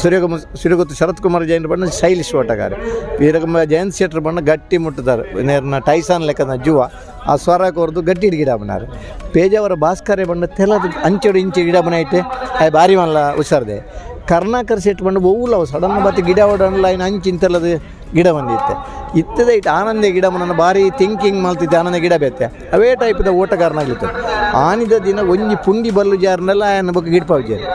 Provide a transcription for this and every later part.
ಸೂರ್ಯಗುತ್ತು ಶರತ್ ಕುಮಾರ್ ಜೈನ್ ಬಣ್ಣ ಸ್ಟೈಲಿಶ್ ಓಟಗಾರ. ವೀರಕುಮಾರ್ ಜಯಂತ್ ಶೆಟ್ಟರ್ ಬಣ್ಣ ಗಟ್ಟಿ ಮುಟ್ಟುತ್ತಾರೆ, ನೇರ್ನ ಟೈಸಾನ್ ಲೆಕ್ಕದ ಜುವ ಆ ಸ್ವರ ಕೊರ್ದು ಗಟ್ಟಿ ಗಿಡ ಬಣ್ಣಾರು. ಪೇಜಾವರ ಭಾಸ್ಕರೇ ಬಣ್ಣ ತೆಲದ ಅಂಚೆಡು ಇಂಚೆ ಗಿಡ ಬಣ್ಣ ಆಯ್ ಬಾರಿ ಮಲ್ಲ ಹುಷಾರ್ದೆ. ಕರ್ಣಾಕರ್ ಶೆಟ್ ಬಂದು ಒವ್ವುಲ ಸಡನ್ ಬತ್ತಿ ಗಿಡ ಓಡನ್ಲ ಐನ್ ಅಂಚಿಂತೆಲ್ಲದು ಗಿಡ ಬಂದಿತ್ತೆ. ಇತ್ತದ ಇಟ್ಟು ಆನಂದ ಗಿಡ ಮನನ ಭಾರಿ ಥಿಂಕಿಂಗ್ ಮಲ್ತಿದ್ದೆ. ಆನಂದ ಗಿಡ ಬೇತೆ ಅವೇ ಟೈಪ್ದ ಓಟಗಾರನಾಗ್ಲಿತ್ತು. ಆನಿದ ದಿನ ಒಂಜಿ ಪುಂಡಿ ಬಲ್ಲು ಜಾರ್ನೆಲ್ಲ ಆಯನ ಬೊಕ್ಕ ಗಿಡ್ಪಾವ್ಜೇರು.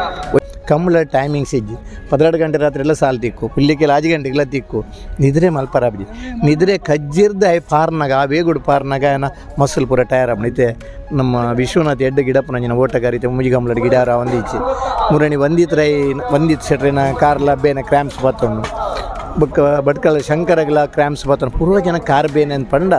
ಕಂಬಳ ಟೈಮಿಂಗ್ಸ್ ಇಜ್ಜಿ. 12 ಗಂಟೆ ರಾತ್ರಿ ಎಲ್ಲ ಸಾಲ್ ತಿಕ್ಕು, ಪುಲ್ಲಿಕೆಲ್ಲ 5 ಗಂಟೆಗೆಲ್ಲ ತಿಕ್ಕು. ನಿದ್ರೆ ಮಲ್ಪರಾಬ್ಜಿ. ನಿದ್ರೆ ಕಜ್ಜಿರ್ದ ಆಯ್ ಪಾರ್ನಾಗ, ಆ ವೇಗುಡು ಪಾರ್ನಾಗ ಆಯನ ಮಸಲ್ ಪೂರ ಟೈರ್ ಆಪುಂಡು. ನಮ್ಮ ವಿಶ್ವನಾಥ್ ಎಡ್ಡೆ ಗಿಡಪ್ಪನಂಜಿನ ಓಟಗಾರ ಇತ್ತೆ ಮುಜಿಗಂಬ್ಲಡ್ ಗಿಡಾರ ಒಂದೀಚಿ ಮುರಣಿ ವಂದಿತ್ ರೈ ವಂದಿತ್ ಶೆಟ್ರಿನ ಕಾರ್ಲ ಬೇನೆ ಕ್ರ್ಯಾಂಪ್ಸ್ ಬತ್ತುಂಡು. ಬೊಕ್ಕ ಭಟ್ಕಳ ಶಂಕರಗ್ಲ ಕ್ರ್ಯಾಂಪ್ಸ್ ಬತ್ತುಂಡು. ಪೂರ್ವ ಜನ ಕಾರ್ ಬೇನೆ ಅಂತ ಪಂಡ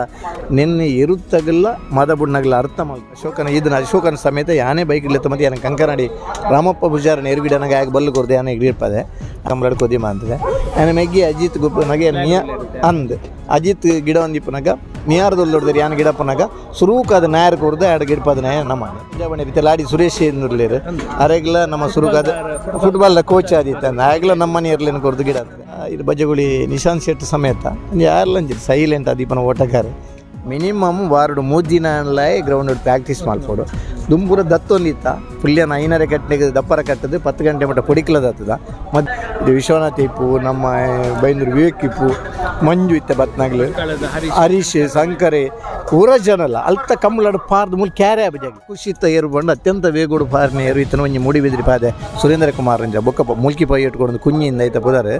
ನಿನ್ನೆ ಇರುತ್ತಗಲ್ಲ ಮದ ಬುಡ್ನಗಲ ಅರ್ಥ ಮಲ್ ಅಶೋಕನ ಇದನ್ನ ಅಶೋಕನ ಸಮೇತ ಯಾನೇ ಬೈಕ್ ಇಲ್ಲತ್ತ. ಮತ್ತೆ ಯಾನ ಕಂಕನಾಡಿ ರಾಮಪ್ಪ ಪೂಜಾರನ ಎರುಗಿಡನಾಗ ಆಗ ಬಲ್ಲು ಕೊರ್ದು ಯಾನೆ ಇರ್ಪದೆ ಕಂಬಳಡ್ ಕೊದಿಮ ಅಂತದೆ. ಆನೆ ಮೆಗ್ಗಿ ಅಜಿತ್ ಗುಪ್ಪನಾಗ ನಿಯ ಅಂದ್ ಅಜಿತ್ ಗಿಡ ಒಂದಿಪ್ಪನಾಗ ನಿಯಾರದೊಲ್ಲೊಡ್ದರಿ ಯಾನ ಗಿಡಪ್ಪನಾಗ ಸುರೂಕಾದ ನಾಯರ್ ಕೊರ್ದು ಆಡ ಗಿಡಪದ ನಾಯ. ನಮ್ಮ ರೀತಿ ಲಾಡಿ ಸುರೇಶ್ ಏನುರ್ಲೇರು ಅರೆಗ್ಲ ನಮ್ಮ ಸುರುಕಾದ ಫುಟ್ಬಾಲ್ ಕೋಚ್ ಆದಿತ್ತ. ಆಗ್ಲ ನಮ್ಮ ಮನೆ ಇರ್ಲೇನು ಕೊರ್ದು ಗಿಡ. ಇದು ಬಜಗುಳಿ ನಿಶಾಂತ್ ಶೆಟ್ ಸಮೇತ ಯಾರ್ಲಂಜಿರಿ ಸೈಲೆಂಟ್ ಅದೀಪನ ಓಟಗಾರ. ಮಿನಿಮಮ್ ವಾರಡು 3 ದಿನ ಗ್ರೌಂಡ್ ಪ್ರಾಕ್ಟೀಸ್ ಮಲ್ಪೊಡು. ದುಂಬುರ ದತ್ತೊಂದಿತ್ತ ಪುಲ್ಯನ ಐನರೆ ಕಟ್ಟನೆಗೆ ದಪ್ಪರ ಕಟ್ಟದು 10 ಗಂಟೆ ಮಟ್ಟ ಪೊಡಿಕ್ಲದತ್ತದ. ಮತ್ತು ಇದು ವಿಶ್ವನಾಥ್ ಇಪ್ಪು, ನಮ್ಮ ಬೈಂದೂರು ವಿವೇಕ್ ಇಪ್ಪು, ಮಂಜು ಇತ್ತ ಬತ್ನಾಗ್ಲು, ಹರೀಶ್ ಶಂಕರೆ ಪೂರ ಜನಲ್ಲ ಅಲ್ತ ಕಂಬಳಡ್ ಪಾರ್ದು ಮೂಲ ಕ್ಯಾರೆ ಅಬಜಾಗಿ ಖುಷಿತ್ತ ಏರು ಬಂಡು ಅತ್ಯಂತ ವೇಗೋಡು ಪಾರ್ನೆ ಏರು ಇತ್ತನ ಒಂಜಿ ಮೂಡಿಬಿದ್ರಿ ಪಾದೆ ಸುರೇಂದ್ರ ಕುಮಾರ್ ಅಂಜ ಬೊಕ್ಕಪ್ಪ ಮುಲ್ಕಿ ಪೈ ಇಟ್ಕೊಂಡು ಕುഞ്ഞಿಂದ ಐತ ಪುದಾರೆ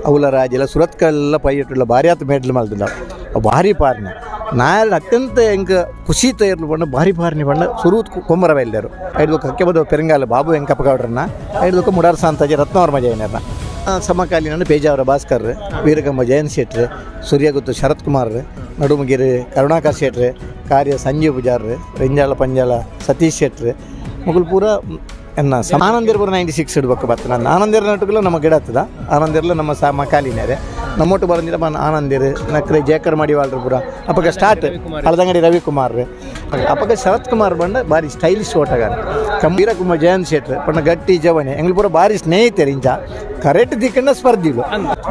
ಅವಲ ರಾಜೆಲ್ಲ ಸುರತ್ಕಲ್ಲೆಲ್ಲ ಪೈ ಇಟ್ಟುಲ್ಲ ಭಾರಿ ಆತು ಮೆಡ್ಲ್ ಮಲ್ದಿಲ್ಲ. ಭಾರಿ ಪಾರ್ನೆ ನಾಯರ್ ಅತ್ಯಂತ ಎಂಕ ಖುಷಿ ತಯಾರ್ಲು ಬಣ್ಣ ಭಾರಿ ಪಾರ್ನಿ ಬಣ್ಣ ಸುರೂತ್ ಕೊಮ್ಮರ ಬೈಲ್ದಾರು. ಐದು ಕಕ್ಕೆಬದ ಪೆರಂಗಾಲ ಬಾಬು ವೆಂಕಪ್ಪ ಗೌಡ್ರನ್ನ, ಐದು ಮುಡಾರ್ ಸಾಂತಾಜಿ ರತ್ನವರ್ಮ ಜೈನರ್ನ. ಸಮಕಾಲೀನ ಪೇಜಾವರ ಭಾಸ್ಕರ್, ವೀರಕಂಬ ಜಯಂತ್ ಶೆಟ್ರು, ಸೂರ್ಯಗುತ್ತು ಶರತ್ ಕುಮಾರ್, ನಡುಮಗಿರಿ ಕರುಣಾಕರ್ ಶೆಟ್ರು, ಕಾರ್ಯ ಸಂಜೀವ್ ಪೂಜಾರ್, ರಿಂಜಾಳ ಪಂಜಾಳ ಸತೀಶ್ ಶೆಟ್ರು ಮುಗುಲ್ ಪೂರ ಎನ್ನ ಆನಂದಿರ್ ಪೂರ 96 ಇಡ್ಬೇಕು ಬತ್ತ. ನಾನು ಆನಂದಿರ್ ನಟುಕುಲ ನಮ್ಮ ಗಿಡ ಹತ್ತದ ಆನಂದಿರ್ಲ ನಮ್ಮ ಸಮಕಾಲೀನರೇ. ನಮ್ಮೊಟ್ಟು ಬರಂದಿರ ಆನಂದಿರ್ ನಕ್ರೆ ಜಯಕರ್ ಮಾಡಿವಾಳ್ರು ಪೂರ ಅಪಗ ಸ್ಟಾರ್ಟ್ ಹಳದಂಗಡಿ ರವಿಕುಮಾರ್. ಅಪಗ ಶರತ್ ಕುಮಾರ್ ಬಂಡ ಭಾರಿ ಸ್ಟೈಲಿಶ್ ಓಟಗಾರ. ವೀರಕುಮಾರ್ ಜಯಂತ್ ಶೆಟ್ರ್ ಪಂಡ ಗಟ್ಟಿ ಜವನೆ. ಎಂಗ್ಲು ಪೂರ ಭಾರಿ ಸ್ನೇಹಿತರು. ಇಂಚ ಕರೆಕ್ಟ್ ದಿಕ್ಕಂಡ ಸ್ಪರ್ಧಿಲು.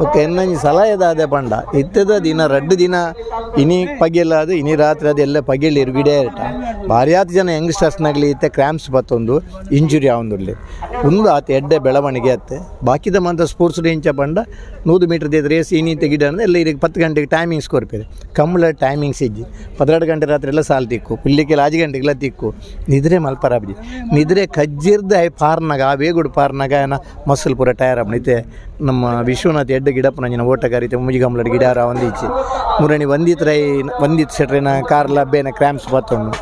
ಓಕೆ, ಎನ್ನಂಜಿ ಸಲಹೆದಾದೆ ಪಂಡ ಇತ್ತದ ದಿನ ರಡ್ಡು ದಿನ ಇನಿ ಪಗೆಲಾದ ಇನಿ ರಾತ್ರಿ ಅದೆಲ್ಲ ಪಗೆಲ್ ಗಿಡ ಇರ್ಟ. ಭಾರಿ ಆತ್ ಜನ ಯಂಗ್ಸ್ಟರ್ಸ್ನಾಗಲಿ ಇತ್ತೆ ಕ್ರ್ಯಾಂಪ್ಸ್ ಬತ್ತೊಂದು ಇಂಜುರಿ ಆವೊಂದುಲ್ಲೆ. ಒಂದು ಆತ ಎಡ್ಡೆ ಬೆಳವಣಿಗೆ ಅತ್ತೆ. ಬಾಕಿದ ಮಂತ ಸ್ಪೋರ್ಟ್ಸ್ ಇಂಚ ಪಂಡ 100 ಮೀಟರ್ ರೇಸ್ ಇನ್ನಿಂತ ಗಿಡ ಅಂದ್ರೆ ಎಲ್ಲ ಈಗ 10 ಗಂಟೆಗೆ ಟೈಮಿಂಗ್ಸ್ ಕೊರ್ಪೇರು. ಕಂಬಳ ಟೈಮಿಂಗ್ಸ್ ಇಜ್ಜಿ. 12 ಗಂಟೆ ರಾತ್ರಿ ಎಲ್ಲ ಸಾಲ್ ತಿಕ್ಕು, ಪುಲ್ಲಿಕೆಲ್ಲ 5 ಗಂಟೆಗೆಲ್ಲ ತಿಕ್ಕು. ನಿದ್ರೆ ಮಲ್ಪರಾಬ್ಜಿ. ನಿದ್ರೆ ಕಜ್ಜಿರ್ದ ಆಯ್ ಪಾರ್ನಾಗ ಆ ವೇಗುಡು ಪಾರ್ನಾಗ ಆಯನ ಮಸಲ್ ಪೂರ ಟೈರ್ ಆಪುಂಡು. ಇತ್ತೆ ನಮ್ಮ ವಿಶ್ವನಾಥ್ ಎಡ್ಡೆ ಗಿಡಪ್ಪನಂಜಿನ ಓಟಗಾರ ಇತ್ತೆ ಮುಜಿಗಂಬ್ಲಡ್ ಗಿಡಾರ ಒಂದೀಚಿ ಮುರಣಿ ವಂದಿತ್ ರೈ ವಂದಿತ್ ಶೆಟ್ರಿನ ಕಾರ್ಲ ಬೇನೆ ಕ್ರ್ಯಾಂಪ್ಸ್ ಬತ್ತುಂಡು.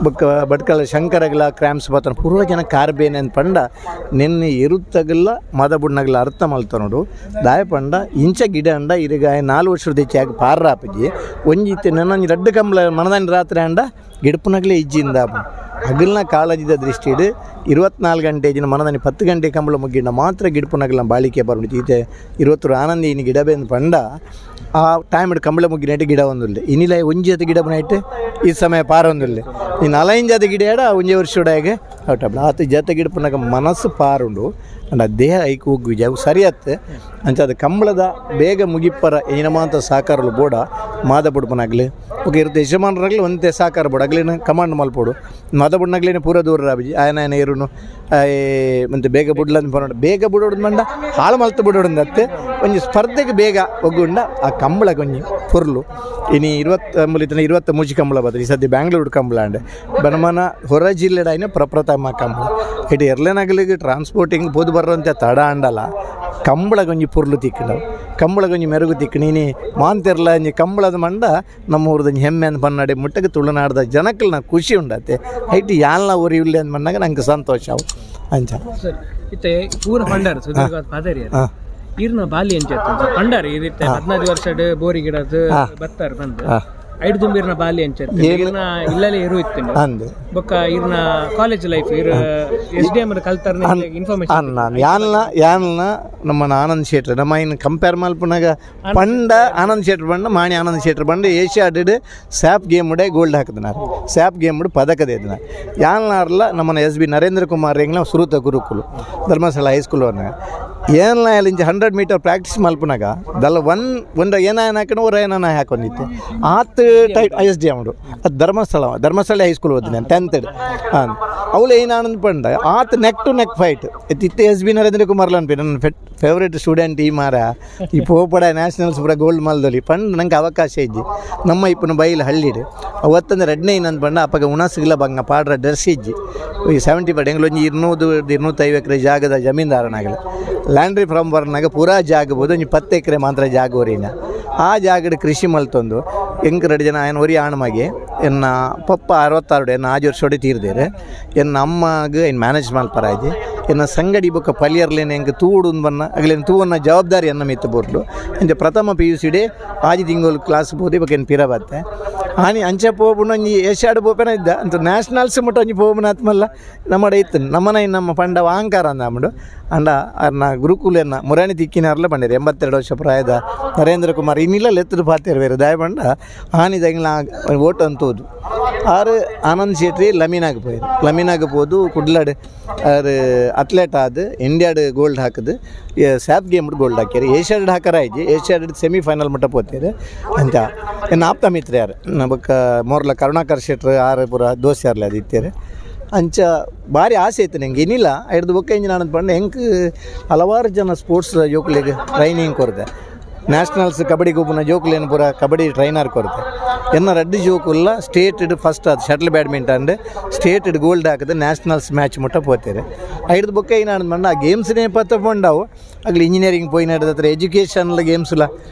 ಬೊಕ್ಕ ಭಟ್ಕಳ ಶಂಕರಗ್ಲ ಕ್ರ್ಯಾಂಪ್ಸ್ ಬತ್ತುಂಡು. ಪೂರ್ವ ಜನ ಕಾರ್ ಬೇನೆ ಅಂತ ಪಂಡ ನಿನ್ನೆ ಇರುತ್ತಗಲ್ಲ ಮದ ಬುಡ್ನಗಲ ಅರ್ಥ ಮಲ್ತ ನೋಡು. ದಾಯ ಪಂಡ ಇಂಚ ಗಿಡ ಅಂಡ ಇರಿಗ 4 ವರ್ಷದ ಹೆಚ್ಚಾಗಿ ಪಾರ್ರ ಆಪುಜಿ. ಒಂಜಿ ಇತ್ತೆ ನನ್ನ ರಡ್ಡು ಕಂಬ್ಲ ಮನದಾನಿ ರಾತ್ರಿ ಅಂಡ ಗಿಡಪುನಗಲೇ ಇಜ್ಜಿಂದ ಅಗಲ್ನ ಕಾಳಜಿದ ದೃಷ್ಟಿಡ್ 24 ಗಂಟೆ ದಿನ ಮನದಾನಿ 10 ಗಂಟೆ ಕಂಬಳ ಮುಗ್ಗಿಂಡ ಮಾತ್ರ ಗಿಡಪುನಗಲ ಬಾಳಿಕೆ ಬರುಂಡು. ಈತೆ ಇರುವತ್ತರು ಆನಂದ ಇನಿ ಗಿಡ ಬೇನ್ ಪಂಡ ಆ ಟೈಮ್ ಕಂಬಳ ಮುಗ್ಗಿನೈಟ್ ಗಿಡ ಒಂದುಲ್ಲೆ. ಇನಿಲ ಒಂಜಿ ಜೊತೆ ಗಿಡ ಬನೈಟ್ ಈ ಸಮಯ ಪಾರೊಂದುಲ್ಲೆ. ಈ ನಾಲೈದು ಜಾತಿ ಗಿಡ ಎಡ ಒಂಜಿ ವರ್ಷಡಾಗೆ ಔಟ್ ಆತ ಜೊತೆ ಗಿಡಪುನಗ ಮನಸ್ಸು ಪಾರುಂಡು ಅಂಡ ದೇಹ ಐಕ್ ಉಗ್ಗುಜಿ, ಅವು ಸರಿಯತ್ತೆ. ಅಂಚ ಅದು ಕಂಬಳದ ಬೇಗ ಮುಗಿಪ್ಪರ ಏನಮಾಂತ ಸಾಕಾರಲು ಬೋಡ ಮಾದ ಬುಡ್ಪನಾಗ್ಲಿ ಓಕೆ ಇರುತ್ತೆ. ಯಜಮಾನರಾಗಲಿ ಒಂತೆ ಸಾಕಾರ ಬೋಡ ಅಗ್ಲಿನ ಕಮಾಂಡ್ ಮಲ್ಪೋಡು. ಮಾದ ಬುಡ್ನಗ್ಲೇನೆ ಪೂರ ದೂರ ರಾಬಿಜಿ ಆಯನ ಆಯನ ಇರುನು ಮತ್ತೆ ಬೇಗ ಬುಡ್ಲಂದ್ ಪನೋಡು. ಬೇಗ ಬುಡೋಡು ಮಂಡ ಹಾಳು ಮಲ್ತು ಬುಡೋಡು. ಒಂಜಿ ಸ್ಪರ್ಧೆಗೆ ಬೇಗ ಒಗ್ಗುಂಡ ಆ ಕಂಬಳ ಒಂಜಿ ಪೊರ್ಲು. ಇನಿ 20 23 ಕಂಬಳ ಬರ್ತದೆ. ಈ ಸದ್ಯ ಬ್ಯಾಂಗ್ಳೂರು ಕಂಬಳ ಅಂಡೆ ಬನಮನ ಹೊರ ಜಿಲ್ಲೆಡಾಯಿನ ಪ್ರಪ್ರಥಮ ಕಂಬಳ. ಇಟ್ಟು ಎರ್ಲೆನಗಲಿಗೆ ಟ್ರಾನ್ಸ್ಪೋರ್ಟಿಂಗ್ ಪೋದು ಬರೋಂಥ ತಡ ಅಂಡಲ ಕಂಬಳ ಒಂಜಿ ಪೊರ್ಲು ತಿಕ್ಕಂಡವು, ಕಂಬಳ ಒಂಜಿ ಮೆರುಗು ತಿಕ್ಕ ನೀನಿ ಮಾಂತೆರ್ಲ ಒಂಜಿ ಕಂಬಳದ ಮಂಡ ನಮ್ಮ ಊರ್ದ ಒಂಜಿ ಹೆಮ್ಮೆ ಅಂದ್ ಪನ್ನಡೆ ಮುಟ್ಟಗೆ ತುಳುನಾಡ್ದ ಜನಕ್ಕಲ್ನ ಖುಷಿ ಉಂಡತ್ತೆ. ಐಟ್ ಯಾಲ್ನ ಊರಿ ಇಲ್ಲ ಅಂದ್ ಮನ್ನಾಗ ನಂಗೆ ಸಂತೋಷ ಅವು ಅಂಚ. ಸರ್, ಇತ್ತೆ ಪೂರ ಪಂಡಾರ ಸುದೀರ್ಘ ಪಾದರಿ ಈರ್ನ ಬಾಲಿ ಎಂಚ ಇತ್ತು ಪಂಡಾರ? ಇತ್ತೆ 15 ವರ್ಷಡ್ ಬೋರಿ ಗಿಡದ ಬತ್ತಾರ ಬಂದು ಐದು ತುಂಬಿರ್ನ ಬಾಲಿ ಎಂಚ ಇತ್ತು? ಈರ್ನ ಇಲ್ಲಲೇ ಇರು ಇತ್ತು ಅಂದ್. ಬೊಕ್ಕ ಈರ್ನ ಕಾಲೇಜ್ ಲೈಫ್, ಇರ್ S D M ಕಲ್ತಾರ information. ಅನ್ನ ಯಾನ್ಲ ಯಾನ್ಲ ನಮ್ಮ ಆನಂದ್ ಶೆಟ್ರ್ ನಮ್ಮ ಇನ್ನು ಕಂಪೇರ್ ಮಲ್ಪುನಾಗ ಪಂಡ ಆನಂದ್ ಶೆಟ್ರ್ ಬಂಡ ಮಾಣಿ ಆನಂದ್ ಶೆಟ್ರ್ ಬಂಡ ಏಷ್ಯಾಡ್ ಸ್ಯಾಪ್ ಗೇಮ್ ಉಡೆ ಗೋಲ್ಡ್ ಹಾಕಿದನಾರ್, ಸ್ಯಾಪ್ ಗೇಮ್ ಉಡು ಪದಕ ದೇದನ. ಯಾನ್ಲಾರ್ಲ ನಮ್ಮನ ಎಸ್ ಬಿ ನರೇಂದ್ರ ಕುಮಾರ್ ಎಂಗ್ಲ ಸುರುತ ಗುರುಕುಲು ಧರ್ಮಸ್ಥಳ ಹೈಸ್ಕೂಲ್ ಅವನ. ಏನ್ಲ ಇಂಚ 100 ಮೀಟರ್ ಪ್ರಾಕ್ಟೀಸ್ ಮಲ್ಪುನಾಗ ದಲ್ಲ ಒನ್ ಒಂದು ಏನಾಯನ ಹಾಕೊಂಡು ஒரு ಏನಾನ ಹಾಕೊಂಡಿತ್ತೆ. ಆತ್ tight S D ಅವಡು. ಅದು ಧರ್ಮಸ್ಥಳ, ಧರ್ಮಸ್ಥಳ ಹೈಸ್ಕೂಲ್ ಓದಿನ ನಾನು 10th. ಹಾಂ, ಅವಳು ಏನಾನಂದ್ ಪಂಡ ಆತ್ neck to neck fight ಇತ್ತೆ. ಎಸ್ ಬಿ ನರೇಂದ್ರ ಕುಮಾರ್ ಅನ್ಪಿ ನನ್ನ ಫೇವ್ರೇಟ್ ಸ್ಟೂಡೆಂಟ್ ಈ ಮಾರ. ಈ ಪೋಪಡ ನ್ಯಾಷನಲ್ಸ್ ಪೂರ ಗೋಲ್ಡ್ ಮಲ್ದೊಲಿ ಪಂಡ್ ನಂಗೆ ಅವಕಾಶ ಇಜ್ಜಿ. ನಮ್ಮ ಇಪ್ಪನ ಬೈಲ್ ಹಳ್ಳಿಡ್ ಅವತ್ತಂದ್ರೆ ರಡ್ನೇ ಏನಂತ ಪಂಡ ಅಪ್ಪಗ ಉಣಸ್ಗಿಲ್ಲ ಬಂಗ ಪಾಡ್ರ ಡ್ರೆಸ್ ಇಜ್ಜಿ. ಈ 75 ಎಂಗ್ಲ ಒಂಜಿ 200 250 ಎಕರೆ ಜಾಗದ ಜಮೀನ್ದಾರನಾಗಲ. ಲ್ಯಾಂಡ್ರಿ ಫ್ರಮ್ ಬರ್ನಾಗ ಪೂರಾ ಜಾಗ ಬೋದು ಒಂಜಿ 10 ಎಕರೆ ಮಾತ್ರ ಜಾಗ ಒರಿನ. ಆ ಜಾಗಡ್ ಕೃಷಿ ಮಲ್ತೊಂದು ಎಂಕ್ ರಡ್ಡ್ ಜನ ಆಯನ್ ಒರಿ ಆಣ್ ಮಗೆ. ಎನ್ನ ಪಪ್ಪ 66 ಎನ್ನ ಆಜಿ ವರ್ಷೋಡೆ ತೀರ್ದೇರು. ಎನ್ನ ಅಮ್ಮಗ್ ಇನ್ ಮ್ಯಾನೇಜ್ ಮಲ್ಪರಾಜಿ. ಎನ್ನ ಸಂಗಡಿ ಬೊಕ್ಕ ಪಲಿಯರ್ಲೇನೆ ಎಂಕ್ ತೂಡು ಬನ್ನ ಅಗಲೇನು ತೂವನ್ನ ಜವಾಬ್ದಾರಿ ಎನ್ನ ಮಿತ್ತು ಬೋರ್ಲು. ಅಂಚ ಪ್ರಥಮ ಪಿಯುಸಿ ಡೆ 6 ತಿಂಗಳು ಕ್ಲಾಸ್ ಬೋದಿ ಬೊಕ ಎನ್ ಪಿರ ಬತ್ತೆ. ಆನಿ ಅಂಚ ಪೋಪುನ ಒಂಜಿ ಏಷ್ಯಾಡ್ ಪೋಪೆನ ಇದ್ದ ಅಂತ ನ್ಯಾಷನಲ್ಸ್ ಮುಟ್ಟ ಒಂಜಿ ಪೋಪುನ ಆತ್ಮಲ್ಲ ನಮ್ಮಡ ಇತ್ತು. ನಮ್ಮನ ನಮ್ಮ ಪಂಡ ಅಹಂಕಾರ ಅಂದಾಮಡು ಅಂಡ ಅರ್ನ ಗುರುಕುಲೆನ ಮುರಾಣಿ ತಿಕ್ಕಿನಾರ್ಲ ಪಂಡೇರು. 82 ವರ್ಷ ಪ್ರಾಯದ ನರೇಂದ್ರ ಕುಮಾರ್ ಇನ್ನಿಲ್ಲ ಲೆತ್ತದು ಪಾತೇರು ಬೇರೆ ದಾಯ ಪಂಡ ಆನಿ ದಂಗ್ಲ ಓಟ್ ಅಂತೋದು. ಆರು ಆನಂದ್ ಶೆಟ್ಟಿ ಲಮೀನಾಗ ಪೋಯೆರ್. ಲಮೀನಾಗ ಪೋದು ಕುಡ್ಲಡ್ ಆರು ಅಥ್ಲೆಟ್ ಆದ್ ಇಂಡಿಯಾಡ್ ಗೋಲ್ಡ್ ಹಾಕುದು, ಸ್ಯಾಫ್ ಗೇಮ್ ಗೋಲ್ಡ್ ಹಾಕ್ಯಾರ. ಏಷ್ಯಾಡ್ ಹಾಕರ ಆಯ್ತು, Asiad semifinal ಮಟ್ಟ ಪೋತೇರು ಅಂತ. ಎನ್ನ ಆಪ್ತ ಮಿತ್ರ ಯಾರು ಬೊಕ್ಕ ಮೋರ್ಲ ಕರುಣಾಕರ್ ಶೆಟ್ರು ಆರು ಪೂರ ದೋಸ್ಯಾರ್ಲ ಅದು ಇತ್ತೇರು. ಅಂಚ ಭಾರಿ ಆಸೆ ಇತ್ತು ನಂಗೆ ಏನಿಲ್ಲ ಹಿಡ್ದು ಬೊಕ್ಕ ಇಂಜಿನ ಆನಂದ್ ಪಂಡ ಹೆಂಗೆ ಹಲವಾರು ಜನ ಸ್ಪೋರ್ಟ್ಸ್ ಜೋಕುಲೆಗ್ ಟ್ರೈನಿಂಗ್ ಕೊರ್ದೆ. ನ್ಯಾಷನಲ್ಸ್ ಕಬಡ್ಡಿ ಗೊಬ್ಬುನ ಜೋಕುಲೇನು ಪೂರ ಕಬಡ್ಡಿ ಟ್ರೈನರ್ ಕೊರ್ತೆ. ಎನ್ನ ರಡ್ಡು ಜೋಕುಲ್ಲ ಸ್ಟೇಟ್ ಫಸ್ಟ್ ಅದು shuttle badminton state gold ಹಾಕಿದೆ, ನ್ಯಾಷನಲ್ಸ್ ಮ್ಯಾಚ್ ಮುಟ್ಟ ಪೋತೇರು. ಐಡ್ದು ಬೊಕ್ಕ ಏನಾಡ್ ಮಂಡ ಆ ಗೇಮ್ಸ್ನೇ ಪತ್ತ ಪಂಡವು ಅಗ್ಲಿ ಇಂಜಿನಿಯರಿಂಗ್ ಪೋಯಿನ ಹತ್ರ ಎಜುಕೇಷನ್ಲ ಗೇಮ್ಸ್ಲ